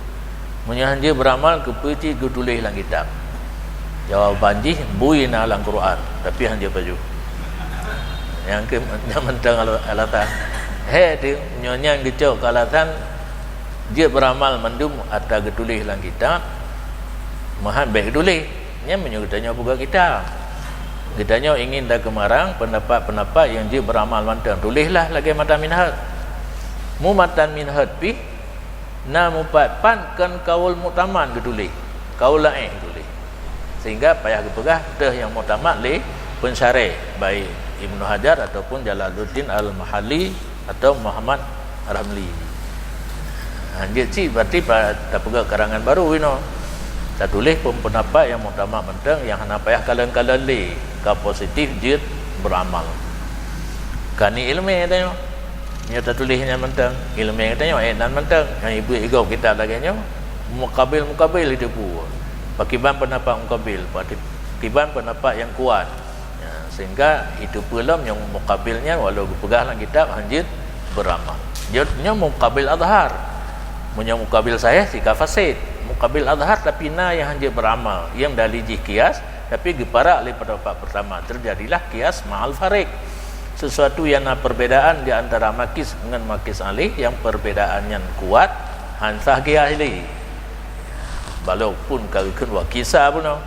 Meunyoe hanjeuet beuramal, keupeue cit geutuléh lam kitab? Jawaban jih, bui na lam Quran, tapi hanjeuet pajoh. Nyang keu, nyang mantong ala-, alasan. Hék teuh, nyoe nyan geucok keu alasan jeuet beuramal mandum ata geutuléh lam kitab, meuhan bék geutuléh. Nyan meunyoe geutanyoe peugah kitab. Geutanyoe ingin takeumarang peundapat-peundapat nyang jeuet beuramal mantong, tuléhlah lagée matan minhaj. Mu matan minhaj pih na mupat-pat kon kaul muktamad geutuléh, kaul laén geutuléh. Sehingga payah geupeugah teuh nyang muktamad lé peunsyarah, baik Ibnu Hajar ataupun Jalaluddin Al-Mahalli atau Muhammad Ramli. Ha, jeuet cit berarti pa-, tapeugah karangan baru inoe. Tatuléh peunapat nyang muktamad mantong nyang hana payah kalon-kalon lé, ka positif jeuet beuramal. Ka ni iéleumé tanyoe. Nyoe tatuléh nyan mantong, iéleumé tanyoe, eh, nan mantong. Nyang ibu igop kitab lagée nyoe, mukabil-mukabil itu pu. Pakiban peunapat mukabil, paki-, pakiban peunapat nyang kuat. Ya, sehingga itu peulom nyang mukabil nyan walau geupeugah lam kitab hanjeuet beuramal. Jeuet nyoe mukabil azhar. Meunyoe mukabil sahih sika fasid. Mukabil azhar tapi na nyang hanjeuet beuramal, nyang dalil jih kias, tapi geuparak lé peundapat peurtama, teujadilah kias ma'al farik. Sesuatu nyang na perbedaan di antara makis ngon makis alih, nyang perbedaan nyan kuat, han sah kias lé. Walaupun ka geukheun wa kisa bunoe.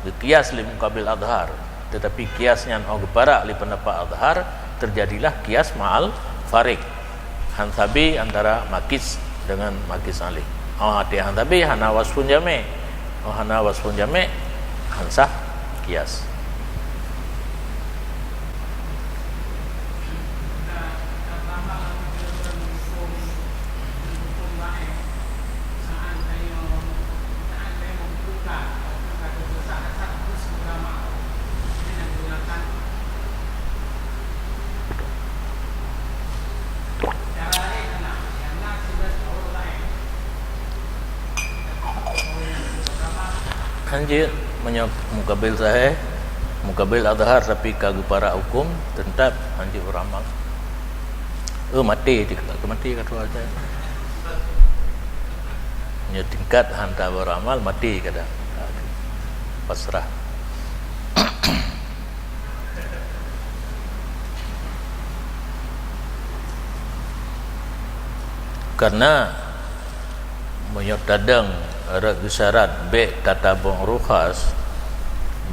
Geukias lé mukabil azhar, teutapi kias nyan óh geuparak lé peundapat azhar, teujadilah kias ma'al farik. Han sabe antara makis deungon makis alih. Óh até han sabe hana wasfun jami'. Óh hana wasfun jami', han sah kias. Hanjeuet, meunyoe mukabil sahih, mukabil azhar, tapi ka geuparak huköm, teutap hanjeuet beuramal. Oh, maté, tika ka maté ka tuha. Nyoe tingkat hanta beuramal, maté kadang. Pasrah. Karena meunyoe tadong rot geusyarat bék tatabong rukhas,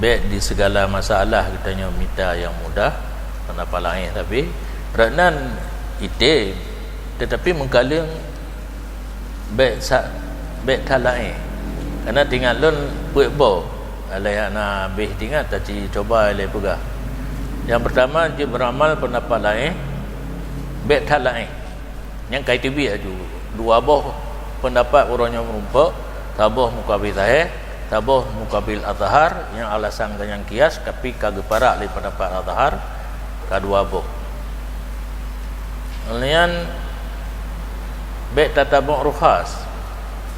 bék di segala masalah geutanyoe mita nyang mudah, peundapat laén tapi rot nan item, teutapi meukaleueng bék sa-, bék that laén. Karena teuingat lôn peuet boh, alah hana habéh teuingat, tapi cuba ilée peugah. Nyang peurtama, jeuet beuramal peundapat laén, bék that laén. Nyang ka iteubiet laju dua boh peundapat uroe nyoe meurumpok, saboh mukabil zahir, saboh mukabil azhar, nyang alasan geuh nyang kias, tapi ka geuparak lé peundapat azhar, ka dua boh. Nyan bék tatabong rukhas,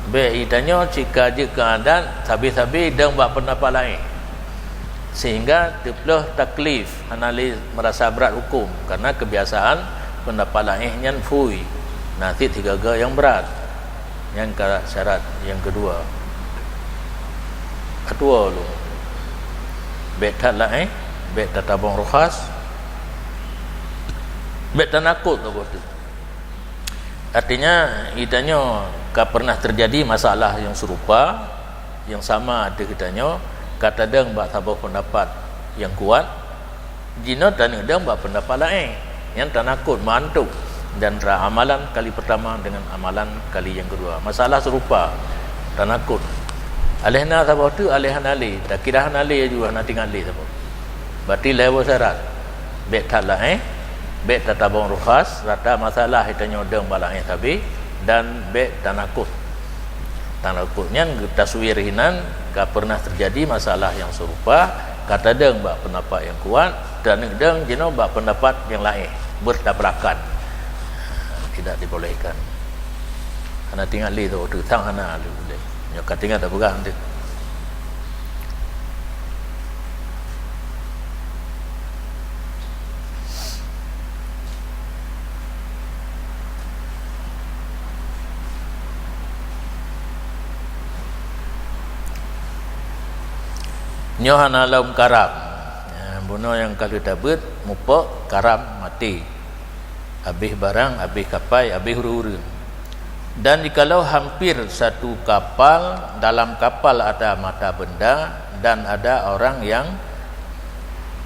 bék itanyoe cit ka jeuet keu adat, sabe-sabe dong bak peundapat laén. Sehingga teuplôh taklif, hana lé meurasa brat huköm, karena keubiasaan peundapat laén nyan phui, na cit sigaga nyang brat. Nyan ka syarat nyang keudua. Keudua lom, bék that laén, bék tatabong rukhas, bék tanakot saboh teuk. Artinya, itanyoe ka pernah terjadi masalah nyang serupa, nyang sama ateueh geutanyoe, ka tadong bak saboh peundapat nyang kuat, jinoe taneuk dong bak peundapat laén, nyang tanakot meuantom dan ra amalan kali peurtama deungon amalan kali nyang keudua. Masalah serupa, tanakot. Aléh na saboh teuk, aléh hana lé, takira hana lé laju, hana teuingat lé saboh. Berarti lhée boh syarat. Bék that laén, bék tatabong rukhas, rata masalah itanyoe dong bak laén sabe, dan bék tanakot. Tanakot nyan geutaswir hinan ka pernah terjadi masalah nyang serupa, ka tadong bak peundapat nyang kuat, taneuk dong jinoe bak peundapat nyang laén, bertabrakan. Tidak dibolehkan. Hana teuingat lé tu, tu sang hana lé. Nyoe ka teuingat dah peugah nanti. Nyoe hana lom karam. Ya, bunoe nyang ka lheueh tabeuet, mupok, karam, maté. Habéh barang, habéh kapai, habéh ureuëng-ureuëng. Dan jikalau hampir satu kapal, dalam kapal ada mata benda dan ada orang yang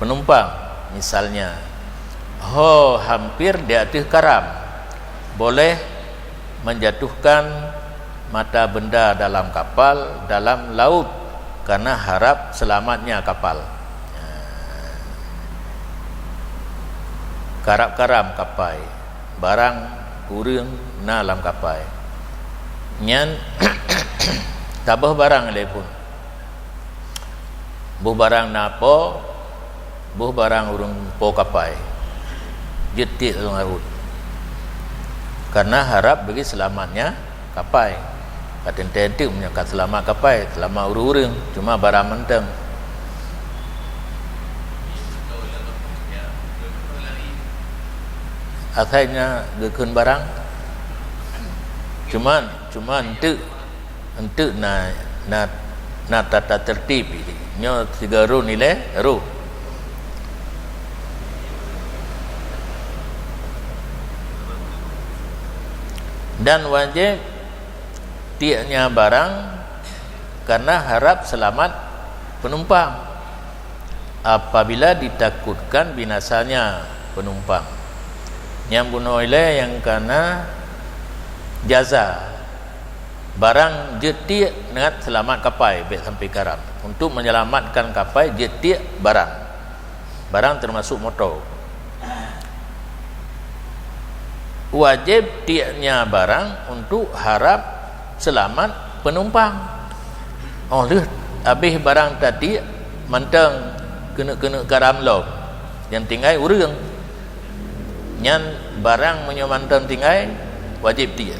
penumpang, misalnya, ho hampir di ateueh karam, boleh menjatuhkan mata benda dalam kapal, dalam laut, karena harap selamatnya kapal. Karab-karam kapai, barang ureuëng na lam kapai. Nyan taboh barang lé phon. Boh barang na po, boh barang ureuëng po kapai. Jeuet tiek lam laôt. Karena harap bagi selamatnya kapai. Ka teuntée teuk meunyoe ka seulamat kapai, seulamat ureuëng-ureuëng, cuma barang mantong. Asai na geukheun barang. Cuma, cuma enteuk, enteuk na, na, na tata tertib. Nyoe sigoe rhot ilée, rhot. Dan wajéb tieknya barang karena harap selamat penumpang. Apabila ditakutkan binasanya penumpang, nyang bunoe ilée nyang kana jaza, barang jeuet tiek neuat seulamat kapai bék sampai karam. Untuk menyelamatkan kapai jeuet tiek barang. Barang teumasok moto. Wajéb tieknya barang untuk harap seulamat penumpang. Óh lheueh habéh barang tatiek mantong keuneuk-keuneuk karam lom, nyang tinggai ureuëng. Nyan barang meunyoe mantong tinggai, wajéb tiek.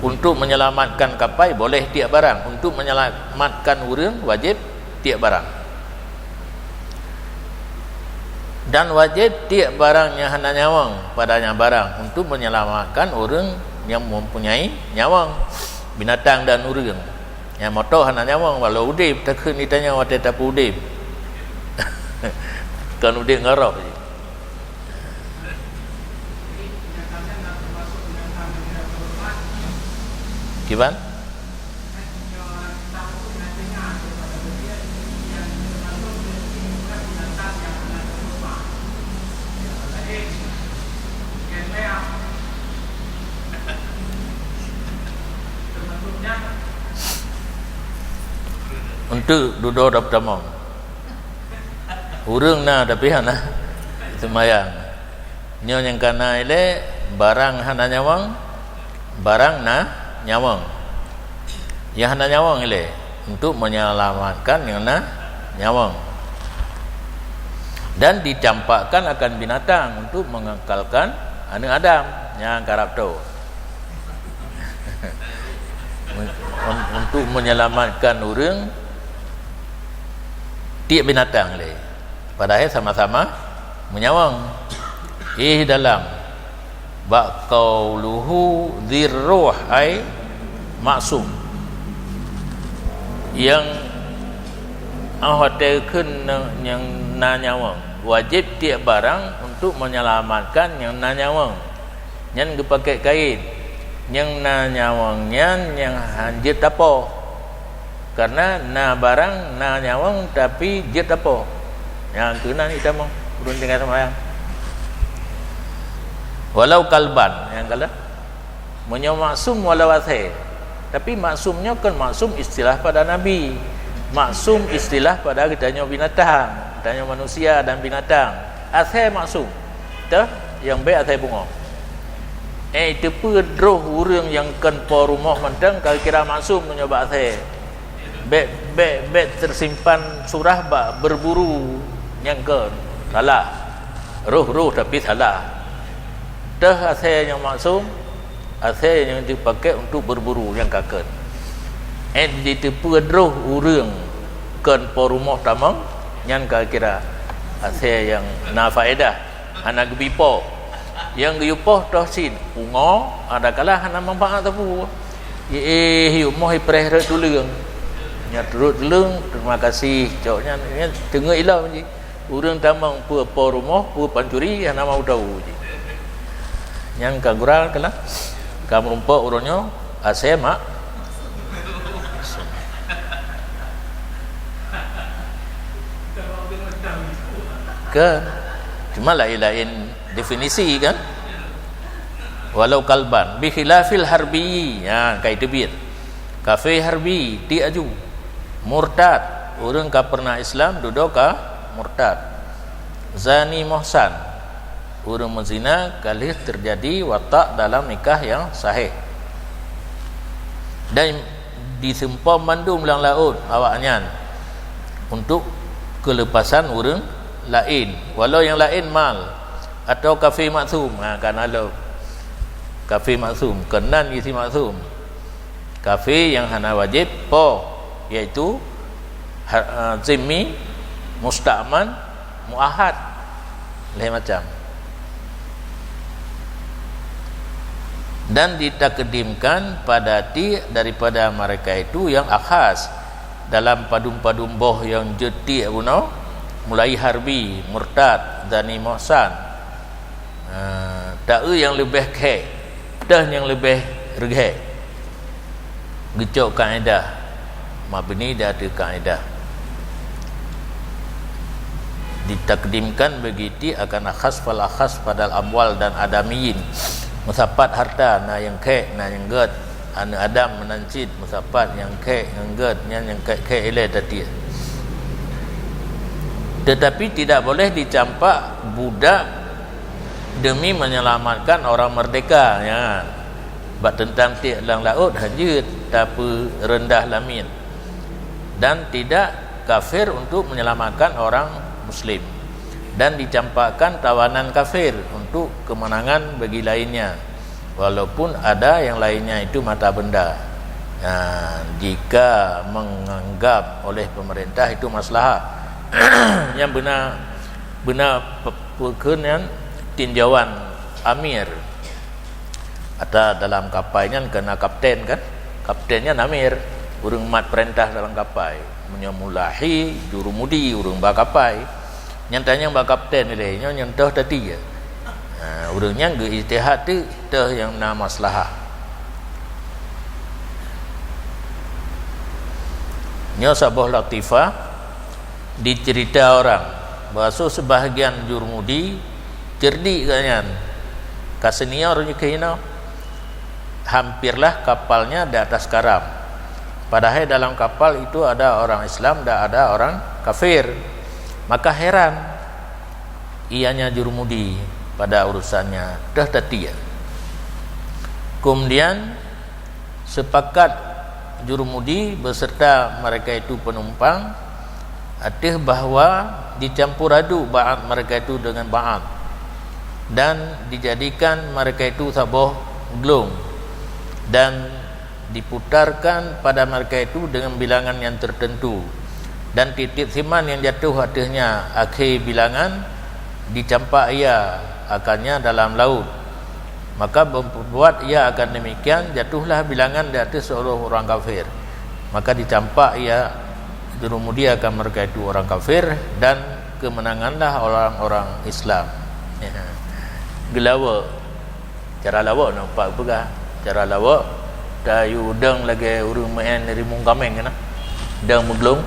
Untuk menyelamatkan kapai boleh tiek barang, untuk menyelamatkan ureuëng wajéb tiek barang. Dan wajéb tiek barang nyang hana nyawöng padanya barang untuk menyelamatkan ureuëng nyang mempunyai nyawöng, binatang dan ureuëng. Nyang moto hana nyawöng, walau udeb, takheun geutanyoe watée tapeuudeb. Kon udeb ngon roh jih. Kiban? Untuk dudoe dan peutamong. Ureuëng na tapi hana seumayang. Nyoe nyang ka na ilée, barang hana nyawöng, barang na nyawöng. Nyang hana nyawöng ilée untuk menyelamatkan nyang na nyawöng. Dan dicampakkan akan binatang untuk mengekalkan aneuëk Adam nyang karab tho. Un-, untuk menyelamatkan ureuëng tiek binatang lé. Padahai sama-sama meunyawöng. Éh dalam bak qauluhu dzirruh ai maksum. Nyang ah watée kheun nyang na nyawöng, wajéb tiek barang untuk menyelamatkan nyang na nyawöng. Nyan geupakét kayém, nyang na nyawöng nyan nyang hanjeuet tapoh. Kareuna na barang na nyawöng tapi jeuet tapoh. Nyang keunan itamong ureuëng tinggai seumayang. Walau kalban, nyang kala. Meunyoe maksum walau asée. Tapi maksum nyoe kon maksum istilah pada Nabi. Maksum istilah pada geutanyoe binatang, geutanyoe manusia dan binatang. Asée maksum. Teuh, nyang bék asée beungoh. Eh, teupeue droh ureuëng nyang kon po rumoh mantong ka kira maksum meunyoe bak asée. Bék, bék, bék teusimpan surah bak berburu nyang kon. Salah. Roh-roh tapi salah. Teuh asée nyang maksum, asée nyang dipakai untuk berburu nyang ka kon. Eh, jiteupeue droh ureuëng kon po rumoh tamong, nyan ka kira asée nyang na faedah. Hana geubi po. Nyang geuyue poh toh cit pungo, adakala hana manfaat sapeue. Éh, yue moh ipreh rot tuleueng. Nyan rot tuleueng, terima kasih. Cok nyan, nyan teungeut ilom jih. Ureuëng tamong peue po rumoh, peue pancuri, hana mau tahu jih. Nyan ka gura keulah. Ka meurumpok uroe nyoe, asée mak. Kan? Cuma laén-laén definisi kan? Walau kalban, bi khilafil harbi. Ya, kai teubiet. Kafé harbi, tiek aju. Murtad, ureuëng ka peureunah Islam dudoe ka murtad. Zani muhsan, ureuëng meuzina ka lheueh teujadi watak dalam nikah nyang sahih. Dan diseumpom mandum lam laôt awaknyan untuk keuleupasan ureuëng laén, walau nyang laén mal atawa kafé maksum. Ha, kana lom kafé maksum, keunan jih si maksum. Kafé nyang hana wajéb po, yaitu ha-, eh, zimmi, musta'man, muahad, lhée macam. Dan ditakdimkan pada tiek daripada mereka itu yang akhas dalam padum-padum boh nyang jeuet tiek bunoe, mulai harbi, murtad, zani muhsan. Ha, taeu nyang leubeh khék, teuh nyang leubeh reugét. Geucok kaedah, mabni di ateueh kaedah. Ditakdimkan bagi tiek akan akhas fal akhas padal amwal dan adamiyin. Meusapat harta, na nyang khék, na nyang gét. Aneuëk Adam meunan cit meusapat nyang khék nyang gét, nyan nyang khék-khék ilée tatiek. Tetapi tidak boleh dicampak budak demi menyelamatkan orang merdeka, nyan. Bak teuntang tiek lam laôt hanjeuet tapeureundah lamiet. Dan tidak kafir untuk menyelamatkan orang muslim. Dan dicampakkan tawanan kafir untuk kemenangan bagi lainnya. Walaupun ada yang lainnya itu mata benda. Nah, jika menganggap oleh pemerintah itu maslahat, nyang beuna, beuna pe-, peukheun nyan tinjauan amir. Atau dalam kapai nyan keunan kapten kan? Kapten nyan amir, ureuëng mat peurintah dalam kapai. Meunyoe mulahi, jurumudi, ureuëng ba kapai. Nyan tanyong bak kapten ilée, nyoe nyang toh tati ya. Ha, ureuëng nyan geu-ijtihad teuk, toh nyang na maslahah. Nyoe saboh latifah, dicerita orang bahwa sebahagian Jurumudi cerdik gobnyan, ka senior jih keunoe, hampirlah kapalnya di atas karam. Padahai dalam kapal itu ada orang Islam dan ada orang kafir. Maka heran ianya Jurumudi pada urusannya, teuh tatia. Kemudian sepakat Jurumudi beserta mereka itu penumpang ateueh bahwa dicampur aduk ba'at mereka itu dengan ba'at dan dijadikan mereka itu saboh glong dan diputarkan pada mereka itu dengan bilangan yang tertentu, dan tiep-tiep siman yang jatuh ateuehnya akhé bilangan dicampak ia akannya dalam laut. Maka berbuat ia akan demikian, jatuhlah bilangan di ateueh seluruh orang kafir. Maka dicampak ia Jurumudi akan mereka itu orang kafir, dan kemenanganlah orang-orang Islam. Geulawa. Cara lawa na pat peugah. Cara lawa, tayue dong lagée ureuëng meu'en rimueng kaméng na. Dong meuglong.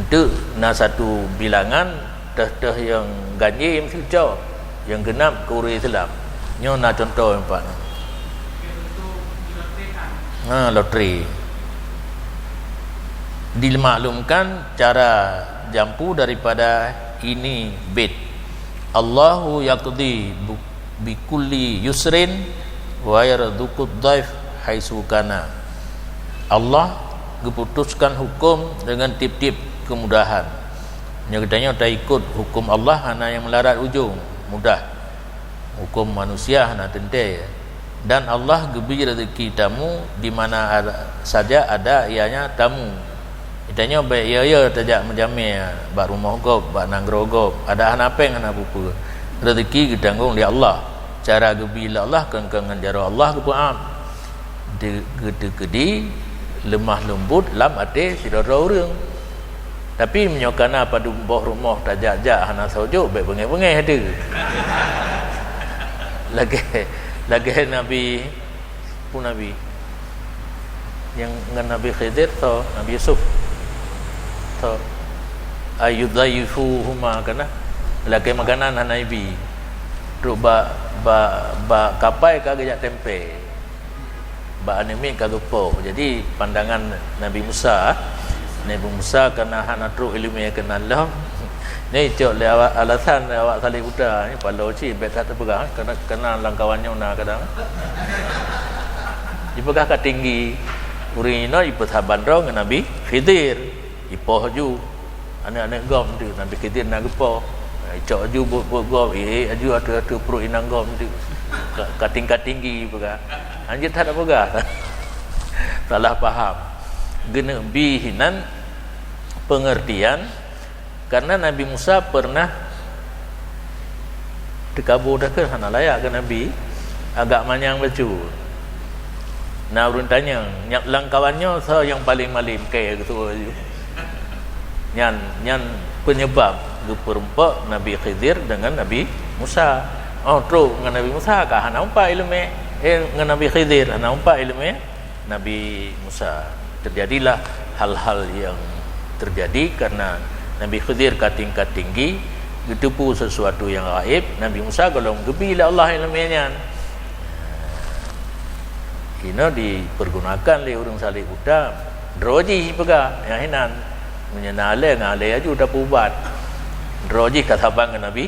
Enteuk na satu bilangan, teuh-teuh nyang ganjé meusicoe, nyang geunab keu ureuëng Islam. Nyoe na cuntoh nyang pat. Ha, lotri. Dimaklumkan cara jampu daripada ini bait. Allahu yaqdi bu-, bikulli yusrin wa yarzuqud dhaif haitsu kana. Allah geuputuskan huköm deungon tiep-tiep keumudahan. Nyoe geutanyoe taikot huköm Allah hana nyang meularat ujong, mudah. Huköm manusia hana teuntée. Dan Allah geubri rezeki tamu di mana ada, saja ada ianya tamu. Geutanyoe bék yo-yo tajak meujamé bak rumoh gob, bak nanggroe gob, adak hana péng hana peue-peue. Rezeki geutanggong lé Allah. Cara geubri lé Allah kon-kon ngon jaroe Allah geupeuáb. Di-, geuteukeudi leumah leumbot lam até sidroe-droe ureuëng. Tapi meunyoe kana padub boh rumoh tajak-jak hana soe jok, bék beungéh-beungéh teuh. Lagée, lagée Nabi Peue Nabi? Nyang ngon Nabi Khidir tho, Nabi Yusuf tho. Ayyudhaifuhuma kana. Lakée makanan hana ibi. Trok bak, bak, bak kapai ka geujak tempé. Bak aneuk miet ka geupoh. Jadi pandangan Nabi Musa, Nabi Musa kana hana trok iéleumé keunan lom. Nyoe icok lé awak, alasan lé awak salib buta, nyoe paloe cit bék that teupeugah, kana, kana lam kawan nyoe na kadang. Jipeugah ka tinggi, ureuëng inoe jipeusaban droe ngon Nabi Khidir, jipoh ju. Aneuk-aneuk gob tu, Nabi Khidir na geupoh. Icok ju buet-buet gob, ék aju ateueh-ateueh pruet inong gob tu. Ka, ka tingkat tinggi peugah. Hanjeuet that peugah. Salah paham. Geuneuk bi hinan pengertian Karena Nabi Musa pernah teukabô dah keu hana layak keu Nabi, agak manyang bacut. Na ureuëng tanyong, nyak lam kawan nyoe soe nyang paleng malem kée geutuwoe laju. Nyan, nyan peunyeubab geupeurumpok Nabi Khidir deungon Nabi Musa. Oh, trok ngon Nabi Musa ka hana umpat iéleumé, eh, ngon Nabi Khidir hana umpat iéleumé. Nabi Musa. Terjadilah hal-hal yang terjadi karena Nabi Khidir ka tingkat tinggi, geuteupeue sesuatu yang gaib, Nabi Musa gohlom geubi lé Allah iéleumé nyan. Inoe dipergunakan lé ureuëng salib buta, droe jih peugah, nyang hinan. Meunyoe na alée, ngon alée aju tapeuubat. Droe jih ka saban ngon Nabi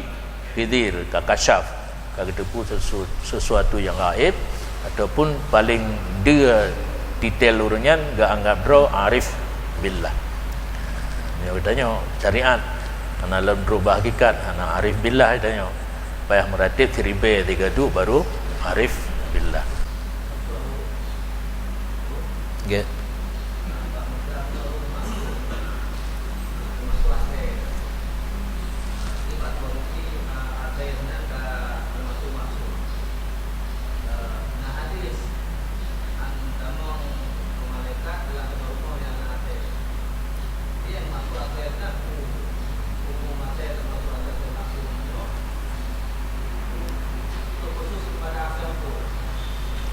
Khidir, ka kasyaf. Ka geuteupeue sesu-, sesuatu nyang gaib, ataupun paleng deuh titel ureuëng nyan geuanggab droe arif billah. Meunyoe geutanyoe syariat, hana lom trok bak hakikat, hana arif billah geutanyoe. Payah meuratéb siribée sigoe duek baru arif billah. Gét.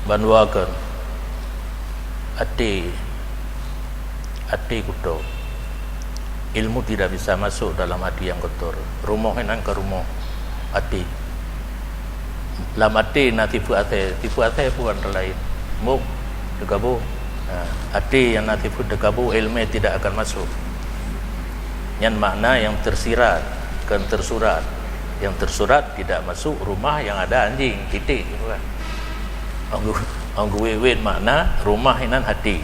Bandua kon. Até. Até kuto. Ilmu tidak bisa masuk dalam hati yang kotor. Rumoh inan ka rumoh até. Lam até na sifeuet asèe, sifeuet asèe pun antara lain. Muk, teukabô. Ha, até nyang na sifeuet teukabô, ilmu tidak akan masuk. Nyan makna yang tersirat, kon tersurat. Yang tersurat tidak masuk rumah yang ada anjing, titik, gitu kan. Ong gu-, ong geuwét-wét makna rumah inan hati.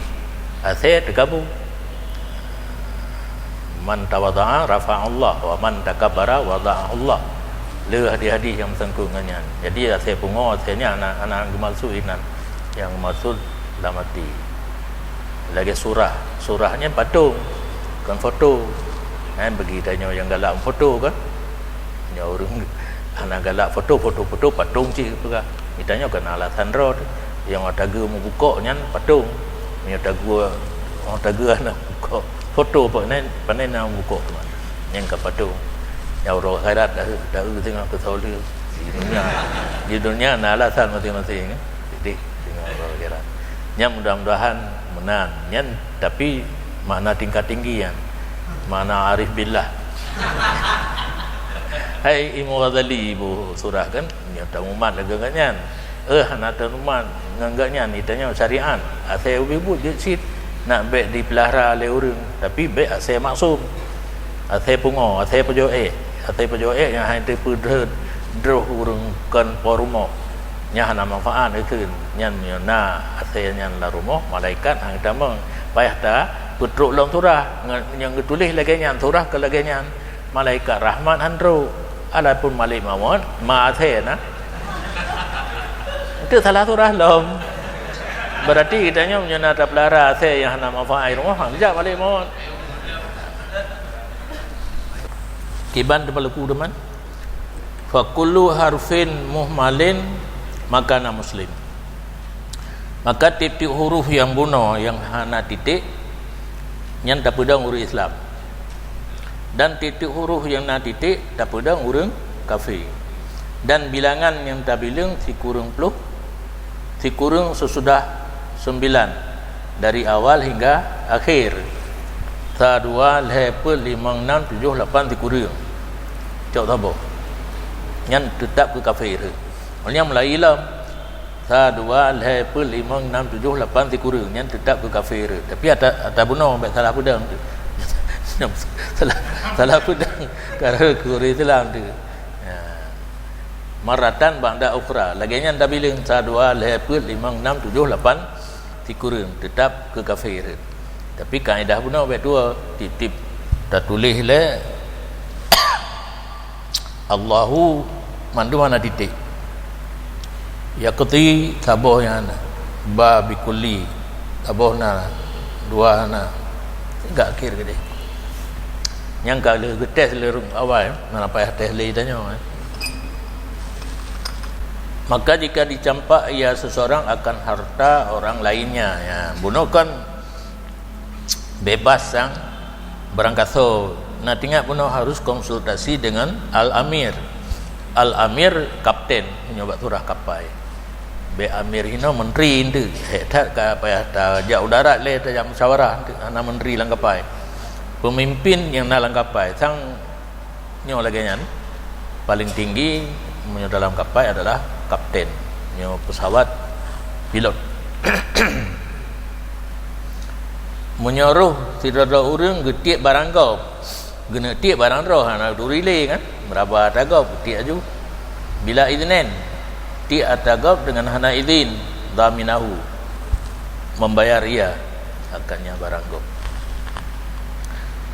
Asèe teukabô. "Man tawadha'a rafa'ahullah, wa man takabbara wadha'ahullah." Le hadis-hadis nyang meusangkot ngon nyan. Jadi, asèe pungo, asèe nyan hana, hana geumaksud inan. Nyang geumaksud lam até. Lagèe surah. Surah nyan patong, kon foto. Kan bagi tanyoe nyang galak foto kan. Nyoe ureueng hana galak foto, foto-foto patong cit peugah. Geutanyoe kon alasan droe teuh. Nyang tageue meubukok nyan patong. Meunyoe tageue, oh, tageue hana bukok, foto pane, pane na bukok teuma. Nyan ka patong. Nyang uroe akhirat dah, dah singoh keu soe le. Di dunia, di dunia na alasan masing-masing, eh. Jadi, singoh uroe akhirat. Nyan mudah-mudahan meunan. Nyan tapi makna tingkat tinggi nyan. Makna arif billah. Hai Imam Ghazali, ibu surah kan, nyoe tamumat lagèe geuh nyan. Eh, hana tamumat ngon geuh nyan, itanyoe syariat. Asèe ubé buet jeuet cit, nak bèk dipeulara lé ureueng, tapi bèk asèe maksum. Asèe pungo, asèe pajoh ék. Asèe pajoh ék nyang hai teupeudroh ureueng kon po rumoh. Nyan hana manfaat, ikheun. Nyan meunyoe na asèe nyan lam rumoh, malaikat han tamong. Payah tapeutrok lom surah. Nge-, nyang geutuléh lagèe nyan, surah keu lagèe nyan. Malaikat rahmat han trok. Adapun malaikat maut, ma asèe na. Itu salah surah lom. Berarti geutanyoe meunyoe na tapeulara asèe nyang hana manfaat di rumoh, han geujak malaikat maut. Kiban teuma leuku teuma. Fa kullu harfin muhmalin makana muslim. Maka tieb-tieb huruf nyang bunoe nyang hana titik, nyan tapeudong ureueng Islam. Dan tieb-tieb huruf nyang na titik tapeudong ureueng kafé. Dan bilangan nyang tabileung sikureueng ploh, sikureueng seusudah seumbilan, dari awal hingga akhé. Sa, dua, lhèe, peuet, limong, nam, tujoh, lapan, sikureueng. Cok saboh. Nyan teutab keu kafé. Nyan meulayeue lom. Sa, dua, lhèe, peuet, limong, nam, tujoh, lapan, sikureueng. Nyan teutab keu kafé. Tapi ata, ata bunoe bèk salah peudong tu. Salah, salah peudong. Karena keu ureueng Islam tu. Ya. Marratan ba'da ukhra. Lagèe nyan tabileung, sa, dua, lhèe, peuet, limong, nam, tujoh, lapan, sikureueng, teutab keu kafé. Tapi kaedah bunoe bèk tuwoe, tieb-tieb tatuléh lé Allahu mandum hana titik. Yaqdi saboh nyang hana. Ba bikulli saboh na, dua hana. Enggak akhir keudéh. Nyang ka lheueh geutés lé ureueng awai, hana payah tés lé tanyoe, eh. Maka jika dicampak ia seseorang akan harta orang lainnya, ya, bunoe kan bebas sang barangkasoe. Nah, teuingat bunoe harus konsultasi dengan al-amir. Al-amir kapten, meunyoe bak surah kapai. Bèk amir hinoe, menteri eunteuk. Hék that ka payah tajak u darat lé, tajak musyawarah eunteuk, hana menteri lam kapai. Pemimpin nyang na lam kapai, sang nyoe lagèe nyan, paling tinggi meunyoe dalam kapai adalah kapten. Nyoe pesawat, pilot. Meunyoe roh sidroe-droe ureueng geutiek barang gob, Geuneuk tiek barang droe hana turi lé kan? Meuraba ata gob, tiek aju. Bila idhnin, tiek ata gob deungon hana idhin, dhaminahu, membayar ia akan nyang barang gob.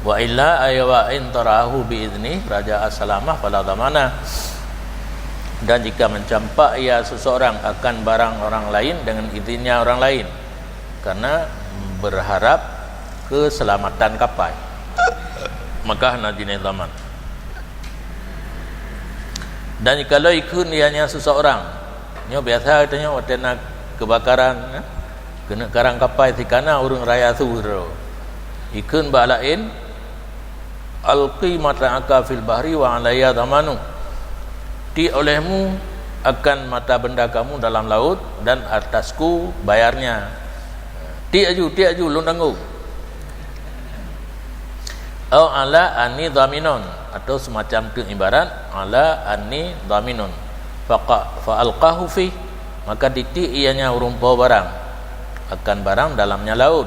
Wa illa, ay wa in tarahu bi idhni raja'a salamah fala dhamana. Dan jika mencampak ia seseorang akan barang orang lain dengan izinnya orang lain, karena berharap keselamatan kapai, maka hana jinoe dhaman. Dan jikalau ikheun ia nyan seseorang, nyoe biasa geutanyoe watèe na keubakaran, eh, keuneuk karang kapai sikana ureueng raya su droe, ikheun bak laén, "Alqi mata'aka fil bahri wa alayya dhamanu." Tiek olehmu akan mata benda kamu dalam laut dan atasku bayarnya. Tiek aju, tiek aju, lôn tanggong. Au ala anni dhaminon, atau semacam tu ibarat, ala anni dhaminon. Faqa-, fa alqahu fi, maka ditiek ianya ureuëng po barang, akan barang dalamnya laôt.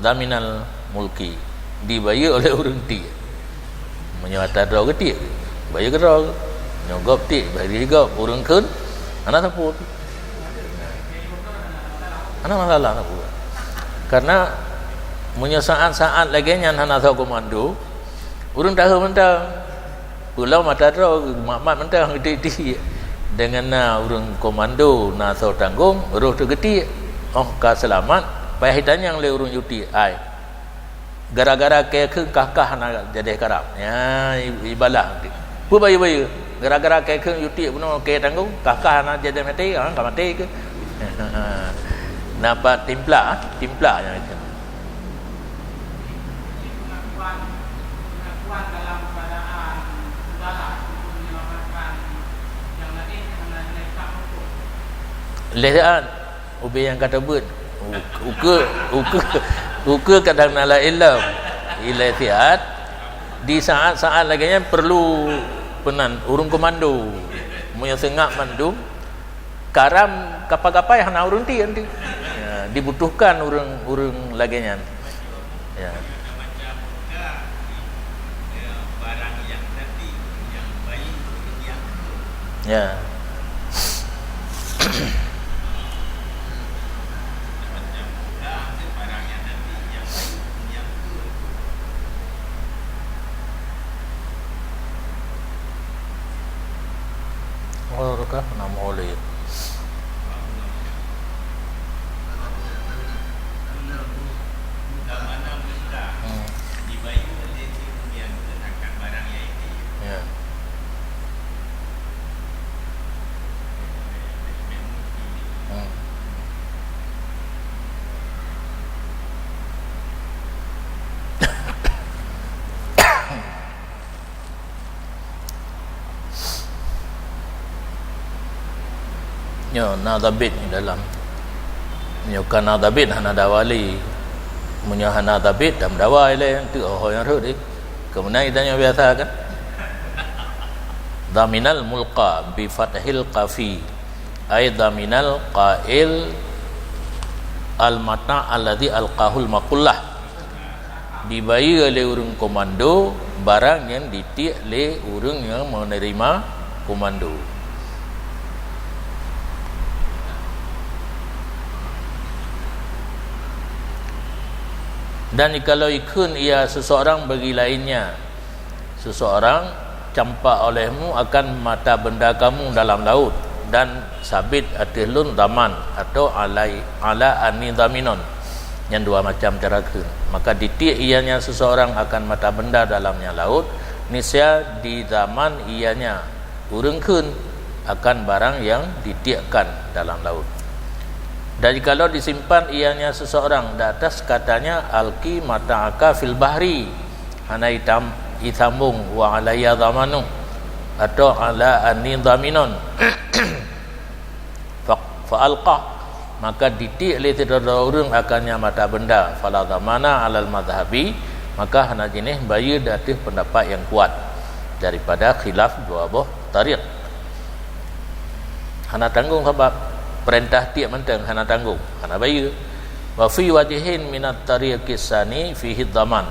Dhaminal mulki, dibayeue oleh ureuëng tiek. Meunyoe ata droe geutiek, bayeue keudroe. Nyoe gob tiek, bayeue gob. Ureuëng kheun, hana sapeue. Hana masalah sapeue. Karena meunyoe saat-saat lagée nyan hana soe komando, ureuëng tahu mantong. Pulo mata droe, mat-mat mantong geutiek-tiek. Deungon na ureuëng komando, na soe tanggong, roh teugeutiek. Oh ka seulamat, payah itanyong lé ureuëng jutiek, ai. Gara-gara kée kheun kah-kah na jadeh karab. Ya, i-, ibalah. Peue bayeue-bayeue? Gara-gara kée kheun jutiek bunoe kée tanggong, kah-kah na jadeh maté, ha, ka maté keuh. Na pat timpla, timpla nyang itu. Lé saat ubé nyang ka teubeut. U-, ukeue, ukeue, ukeue kadang na laén lom. Ilée siat, di saat-saat lagée nyan perlu peunan ureuëng komando. Meunyoe seungab mandum, karam kapai-kapai hana ureuëng tiek nanti. Ya, dibutuhkan ureuëng, ureuëng lagée nyan. Ya. Ya. Oh, rukah nama oleh. Hmm. Ya. Hmm. Nyoe na zabit di dalam. Nyoe ka na zabit hana dawa lé. Meunyoe hana zabit, dan dawa ilée, tu oh nyang rhot deh. Kemudian kita nyoe biasa kan? Dhaminal mulqa bi fathil qafi. Ai dhaminal qail al mata alladzi alqahul maqullah. Dibayeue lé ureuëng komando barang nyang ditiek lé ureuëng nyang meuneurima komando. Dan jikalau ikheun ia seseorang bagi lainnya, seseorang campak olehmu akan mata benda kamu dalam laôt, dan sabit ateueh lôn dhaman atau alai, ala anni dhaminon. Nyan dua macam cara kheun. Maka ditiek ianya seseorang akan mata benda dalamnya laôt, niscaya didhaman ianya ureuëng kheun akan barang yang ditiekkan dalam laôt. Dan jikalau disimpan ianya seseorang di atas katanya, "Alqi mata'aka fil bahri," hana itam-, isambong, "wa alayya dhamanuh," atau "ala anni dhaminon," fa, fa alqah, maka ditiek lé sidroe ureuëng akan nyan mata benda, fala dhamana alal madhhabi, maka hana jinéh bayeue di ateueh pendapat yang kuat daripada khilaf dua boh tariq. Hana tanggong sabab perintah tiek mantong hana tanggong, hana bayeue. Wa fi wajhin minat tariqis tsani fihi dhaman.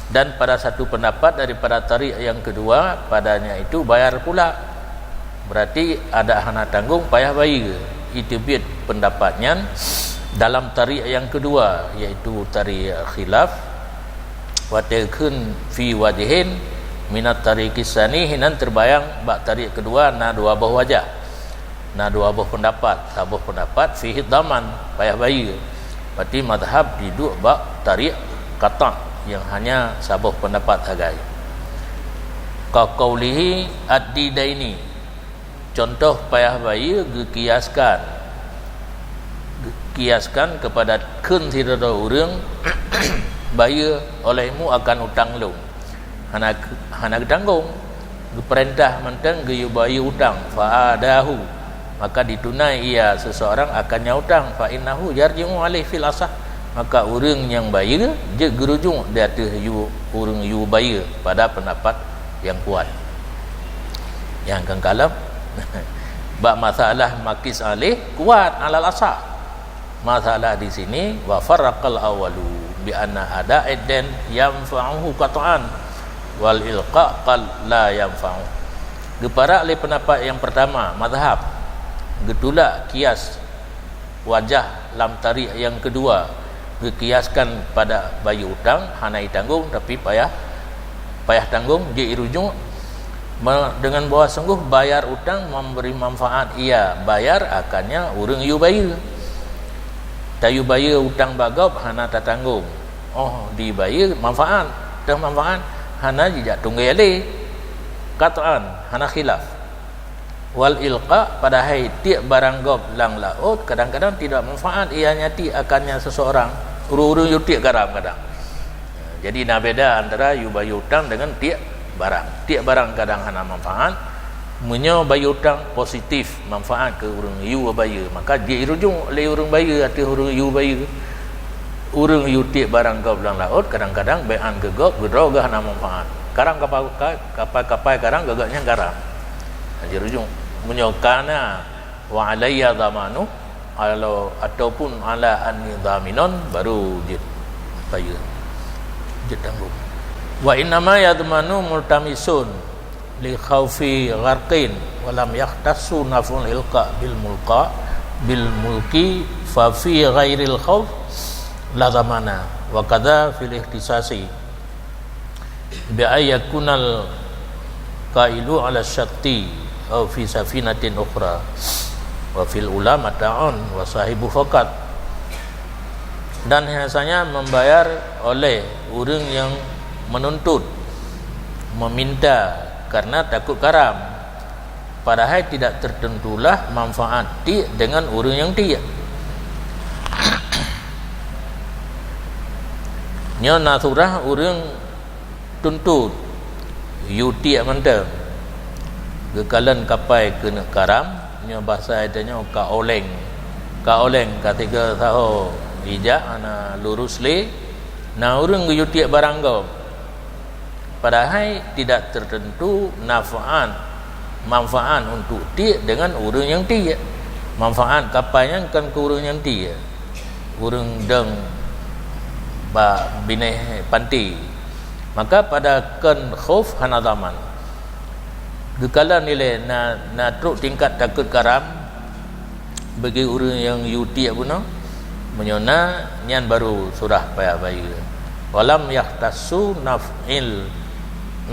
Dan pada satu pendapat daripada tariq yang kedua, padanya itu bayar pula. Berarti adak hana tanggong payah bayeue. Iteubiet pendapat nyan dalam tariq yang kedua, iaitu tariq khilaf. Watée kheun fi wajhin minat tariqis tsani, hinan teubayang bak tariq keudua na dua boh wajah, na dua boh peundapat. Saboh peundapat fihi dhaman, payah bayeue. Berarti mazhab jiduek bak tariq qat'a nyang hanya saboh peundapat sagai. Ka qaulihi addi daini. Contoh payah bayeue geukiaskan, geukiaskan keupada kheun sidroe ureuëng, "Bayeue olehmu akan utang lôn." Hana, hana geutanggong, geupeurintah mantong geuyue bayeue utang, fa adahu, maka ditunai ia seseorang akan nyan utang, fa innahu yarji'u alaihi fil asah, Maka ureuëng nyang bayeue jeuet geurujuk di ateueh yue, ureuëng yue bayeue pada peundapat nyang kuat. Nyang kan kalon bak masalah makis alaih kuat alal asah. Masalah di sini, wa farraqal awwalu bi anna ada ad-dain yanfa'uhu qat'an wal ilqa qad la yanfa'u. Geuparak lé peundapat nyang peurtama, mazhab, geutulak kias wajah lam tarik nyang keudua, geukiaskan pada bayeue utang hana jitanggong tapi payah, payah tanggong, jeuet jirujuk me-, dengan bahwa sungguh bayar utang memberi manfaat, iya bayar akannya ureuëng yue bayeue. Tayue bayeue utang bak gob hana tatanggong, óh dibayeue manfaat, teuh manfaat hana jijak tunggée lé. Qat'an, hana khilaf. Wal ilqa, padahai tiek barang gob lam laôt kadang-kadang tidak manfaat, ianya tiek akannya seseorang. Ureuëng-ureuëng yue tiek garam kadang. Jadi na beda antara yue bayeue utang dengan tiek barang. Tiek barang kadang hana manfaat. Meunyoe bayeue utang positif manfaat keu ureuëng yue bayeue, maka jeuet jirujuk lé ureuëng bayeue ateueh ureuëng yue bayeue. Ureuëng yue tiek barang gob lam laôt kadang-kadang beuan keu gob geudroe geuh hana manfaat. Karang kapai, kapai-kapai karang gagak nyan garam. Jeuet jirujuk. Meunyoe kana wa alayya dhamanu, alo-, ataupun ala anni dhaminun, baru jeuet bayeue, jeuet tanggong. Wa innama yadhmanu multamisun li khaufi gharqin wa lam yakhtassu naf'ul ilqa bil mulqa, bil mulki, fa fi ghairil khauf la dhamana, wa kadza fil ikhtisasi. Bi ay yakunal qailu ala syatti au fi safinatin ukhra, wa fil ula mata'un wa sahibu faqat. Dan hanya membayar oleh ureuëng yang menuntut, meminta karena takut karam. Padahai tidak tertentulah manfaat tiek dengan ureuëng nyang tiek. Nyoe na surah ureuëng tuntut, yue tiek mantong. Geukalon kapai keuneuk karam, nyoe basa tanyoe ka oleng. Ka oleng, ka tiga saho ijak hana lurus lé, na ureuëng geuyue tiek barang gob. Padahai tidak tertentu naf'an, manfaat untuk tiek dengan ureuëng nyang tiek. Manfaat kapai nyan kon keu ureuëng nyang tiek, ureuëng dong bak binéh panti. Maka pada kon khauf hana dhaman. Geukalon ilée na, na trok tingkat takot karam, bagi ureuëng nyang yue tiek bunoe, meunyoe na, nyan baru surah payah bayeue. Walam yakhtassu naf'il,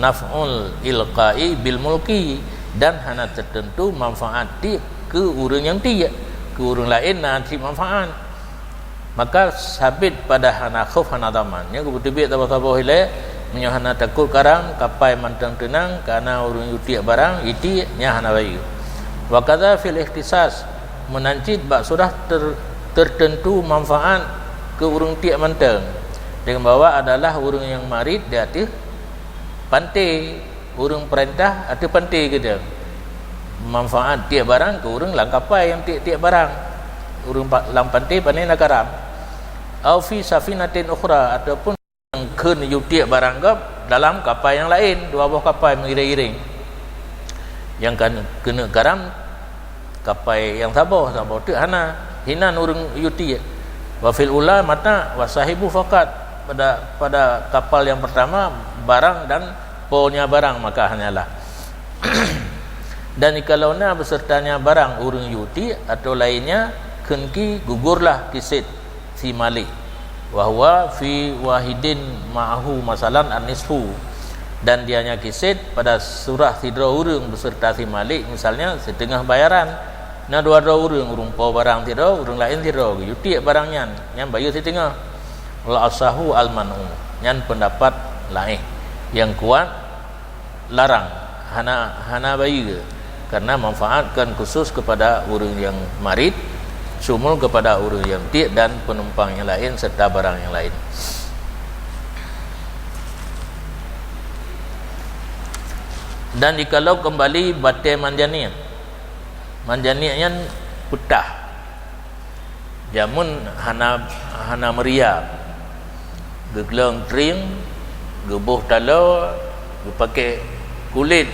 naf'ul ilqa'i bil mulki, dan hana tertentu manfaat tiek keu ureuëng nyang tiek, keu ureuëng laén na cit manfaat. Maka sabit pada hana khauf hana dhaman. Nyoe geupeuteubiet saboh-saboh ilée, meunyoe hana takot karam, kapai mantong teunang, kana ureuëng yue tiek barang, itiek, nyan hana bayeue. Wa kadza fil ikhtisas, meunan cit bak surah ter-, tertentu manfaat keu ureuëng tiek mantong, dengan bahwa adalah ureuëng nyang marit di ateueh panté. Ureuëng peurintah ateueh panté keudeh. Manfaat tiek barang keu ureuëng lam kapai nyang tiek-tiek barang. Ureuëng pa-, lam panté pane na karam. Au fi safinatin ukhra, ataupun kheun yue tiek barang gob dalam kapai nyang laén, dua boh kapai meuiréng-iréng. Nyang kan keuneuk karam kapai nyang saboh, saboh teuk hana, hinan ureuëng yue tiek. Wa fil ula mata wa sahibu faqat, pada, pada kapal nyang pertama barang dan po nya barang, maka hanyalah. Dan jikalau na besertanya barang ureuëng yue tiek atau lainnya, kheun ki gugurlah kiset si malik, wa huwa fi wahidin ma'ahu masalan an-nisfu, dan dianya kiset pada surah sidroe ureuëng beserta si malik, misalnya, siteungoh bayaran. Na dua droe ureuëng, ureuëng po barang sidroe, ureuëng laén sidroe, geuyue tiek barang nyan, nyan bayeue siteungoh. Wal asahu al-man'u, nyan pendapat laén. Nyang kuat, larang, hana, hana bayeue, karena manfaat kan khusus kepada ureuëng nyang marit, syumul kepada ureuëng nyang tiek dan penumpang nyang laén serta barang nyang laén. Dan jikalau kembali batée manjaniek, manjaniek nyan peutah. Jameun hana, hana meuria. Geuglong trieng, geuboh taloe, geupakè kulét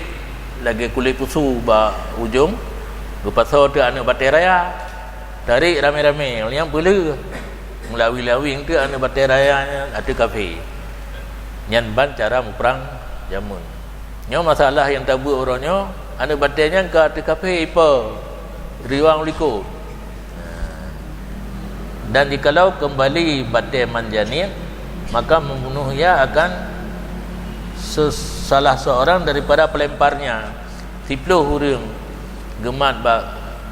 lagèe kulét pusu bak ujong, geupasoe teuk aneuk batèe raya. Tarek ramé-ramé, nyang peuleueh. Meulawi-lawi teuk aneuk batèe raya nyan ateueh kafé. Nyan ban cara muprang jameun. Nyoe masalah nyang tabeuet uroe nyoe, aneuk batèe nyan ka ateueh kafé ipo, riwang likot. Dan jikalau kembali batèe manjaniek, maka membunuh ia akan se-, salah seorang daripada pelemparnya. Siploh ureueng geumat bak,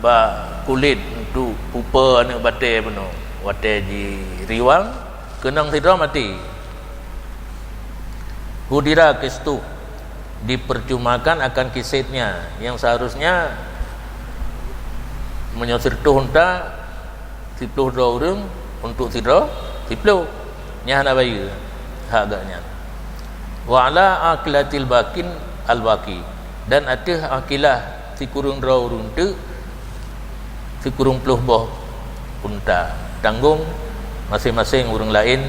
bak kulét untuk pupa aneuk batèe bunoe. Watèe jiriwang, keunong sidroe maté. Hudira kistu, dipercumakan akan kisitnya, yang seharusnya meunyoe siratoh unta, siploh droe ureueng untuk sidroe, siploh. Nyan hana bayeue hak geuh nyan. Wa ala aqilatil baqin al baqi, dan ateueh aqilah sikureueng droe ureueng teuk, sikureueng ploh boh unta, tanggong maséng-maséng ureueng laén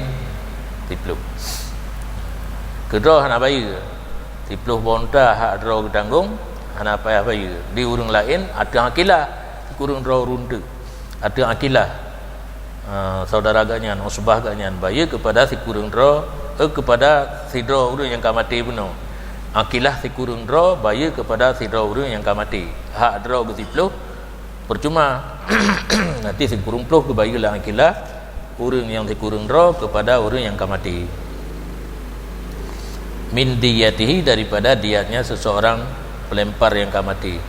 siploh. Keudroe hana bayeue, siploh boh unta hak droe geutanggong, hana payah bayeue. Di ureueng laén ateueh aqilah sikureueng droe ureueng teuk, ateueh aqilah, eh, saudara geuh nyan, usbah geuh nyan, bayeue keupada sikureueng droe, eh, keupada sidroe ureueng nyang ka maté bunoe. Aqilah sikureueng droe bayeue keupada sidroe ureueng nyang ka maté. Hak droe geuh siploh, percuma. Nanti sikureueng ploh geubayeue lé aqilah ureueng nyang sikureueng droe keupada ureueng nyang ka maté. Min diyatihi, daripada diyatnya seseorang pelempar nyang ka maté.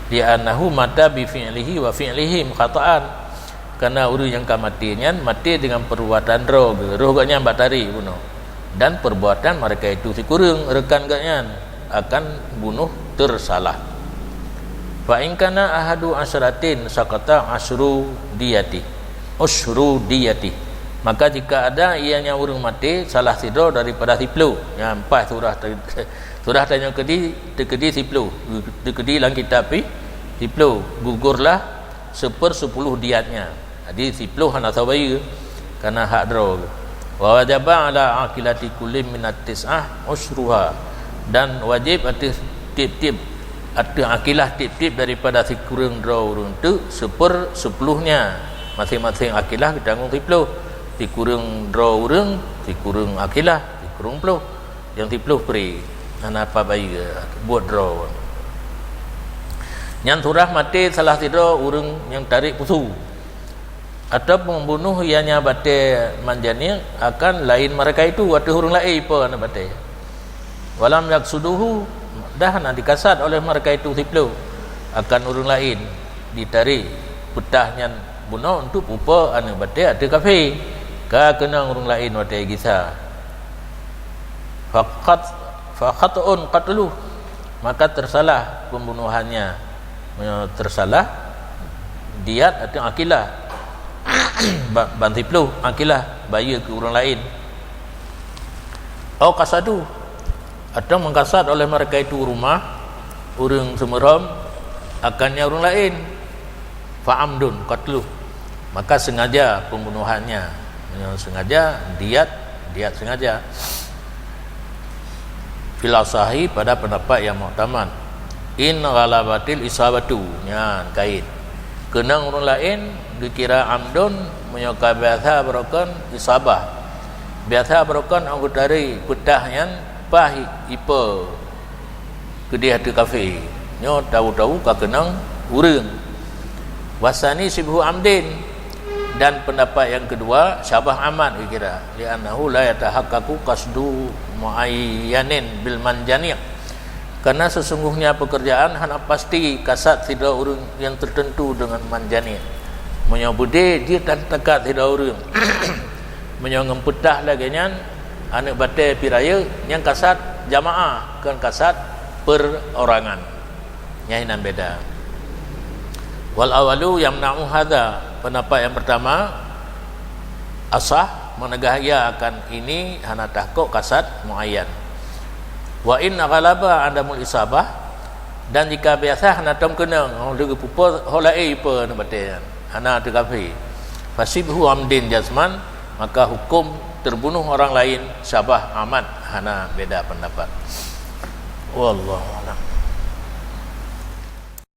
Li'annahu mata bi fi'lihi wa fi'lihim khata'an. Karena ureueng nyang ka maté nyan maté dengan perbuatan droe geuh, roh geuh nyan bak tarek bunoe. Dan perbuatan mereka itu sikureueng rekan geuh nyan akan bunoe teusalah. Fa in kana ahadu asyratin saqata asyru diyati, usyru diyati. Maka jika ada ianya ureueng maté salah sidroe daripada siploh, nyan paih surah te-, surah tanyoe keudi, teukeudi siploh, teukeudi lam kitab pih siploh, gugurlah sepersepuluh diyatnya. Jadi siploh hana sabayeue, kana hak droe. Wa wajaba ala aqilati kullin minat tis'ah usyruha, dan wajib ateueh tiep-tiep, ateueh aqilah tiep-tiep daripada sikureueng droe ureueng teuk sepersepuluhnya, maséng-maséng aqilah geutanggong siploh, sikureueng droe ureueng, sikureueng aqilah, sikureueng ploh, nyang siploh pri, hana pat bayeue, buet droe. Nyan surah maté salah sidroe ureueng nyang tarek pusu. Ataupun membunuh ianya batée manjaniek akan lain mereka itu, ateueh ureuëng laén ipo aneuk batée. Walam yaksuduhu, dah hana dikasat oleh mereka itu siploh akan ureuëng laén, ditarék peutah nyan bunoe untuk pupo aneuk batée ateueh kafé, ka keunong ureuëng laén watée gisa. Faqat, faqat'un qatluh, maka tersalah pembunuhannya. Meunyoe tersalah, diat ateueh akilah. Ba-, ban siploh akilah bayeue keu ureuëng laén. Au qasadu, atau mengkasat oleh mereka itu rumah ureuëng seumeurom akannya ureuëng laén. Fa'amdun qatluh, maka sengaja pembunuhannya. Meunyoe sengaja, diat, diat sengaja. Fil asahi, pada pendapat yang muktamad. In ghalabatil isabatu, nyan kait. Keunong ureuëng laén geukira amdun, meunyoe ka biasa barokon isabah. Biasa barokon anggota ri peutah nyan paih ipo keudeh ateueh kafé. Nyoe tahu-tahu ka keunong ureuëng. Wasani sibhu amdin, dan pendapat yang kedua, syabah amat geukira. Li'annahu la yatahaqqaqu qasdu muayyanin bil manjaniq. Karena sesungguhnya pekerjaan hana pasti kasat sidroe ureuëng yang tertentu dengan manjaniq. Meunyoe beudé jeuet takat sidroe ureuëng. Meunyoe ngon peutah lagée nyan, aneuk batée pih rayeuk, nyan kasat jamaah, kon kasat perorangan. Nyan inan beda. Wal awalu yamna'u hadza, pendapat yang pertama asah, meunegah ia akan ini hana tahkok kasat muayyan. Wa in ghalaba adamul isabah, dan jika biasa hana tom keunong, oh, leugeupeupo ho laén ipo aneuk batée nyan, hana teukafi. Fasibhu amdin jazman, maka hukum terbunuh orang lain sabah amat, hana beda pendapat. Wallahu a'lam.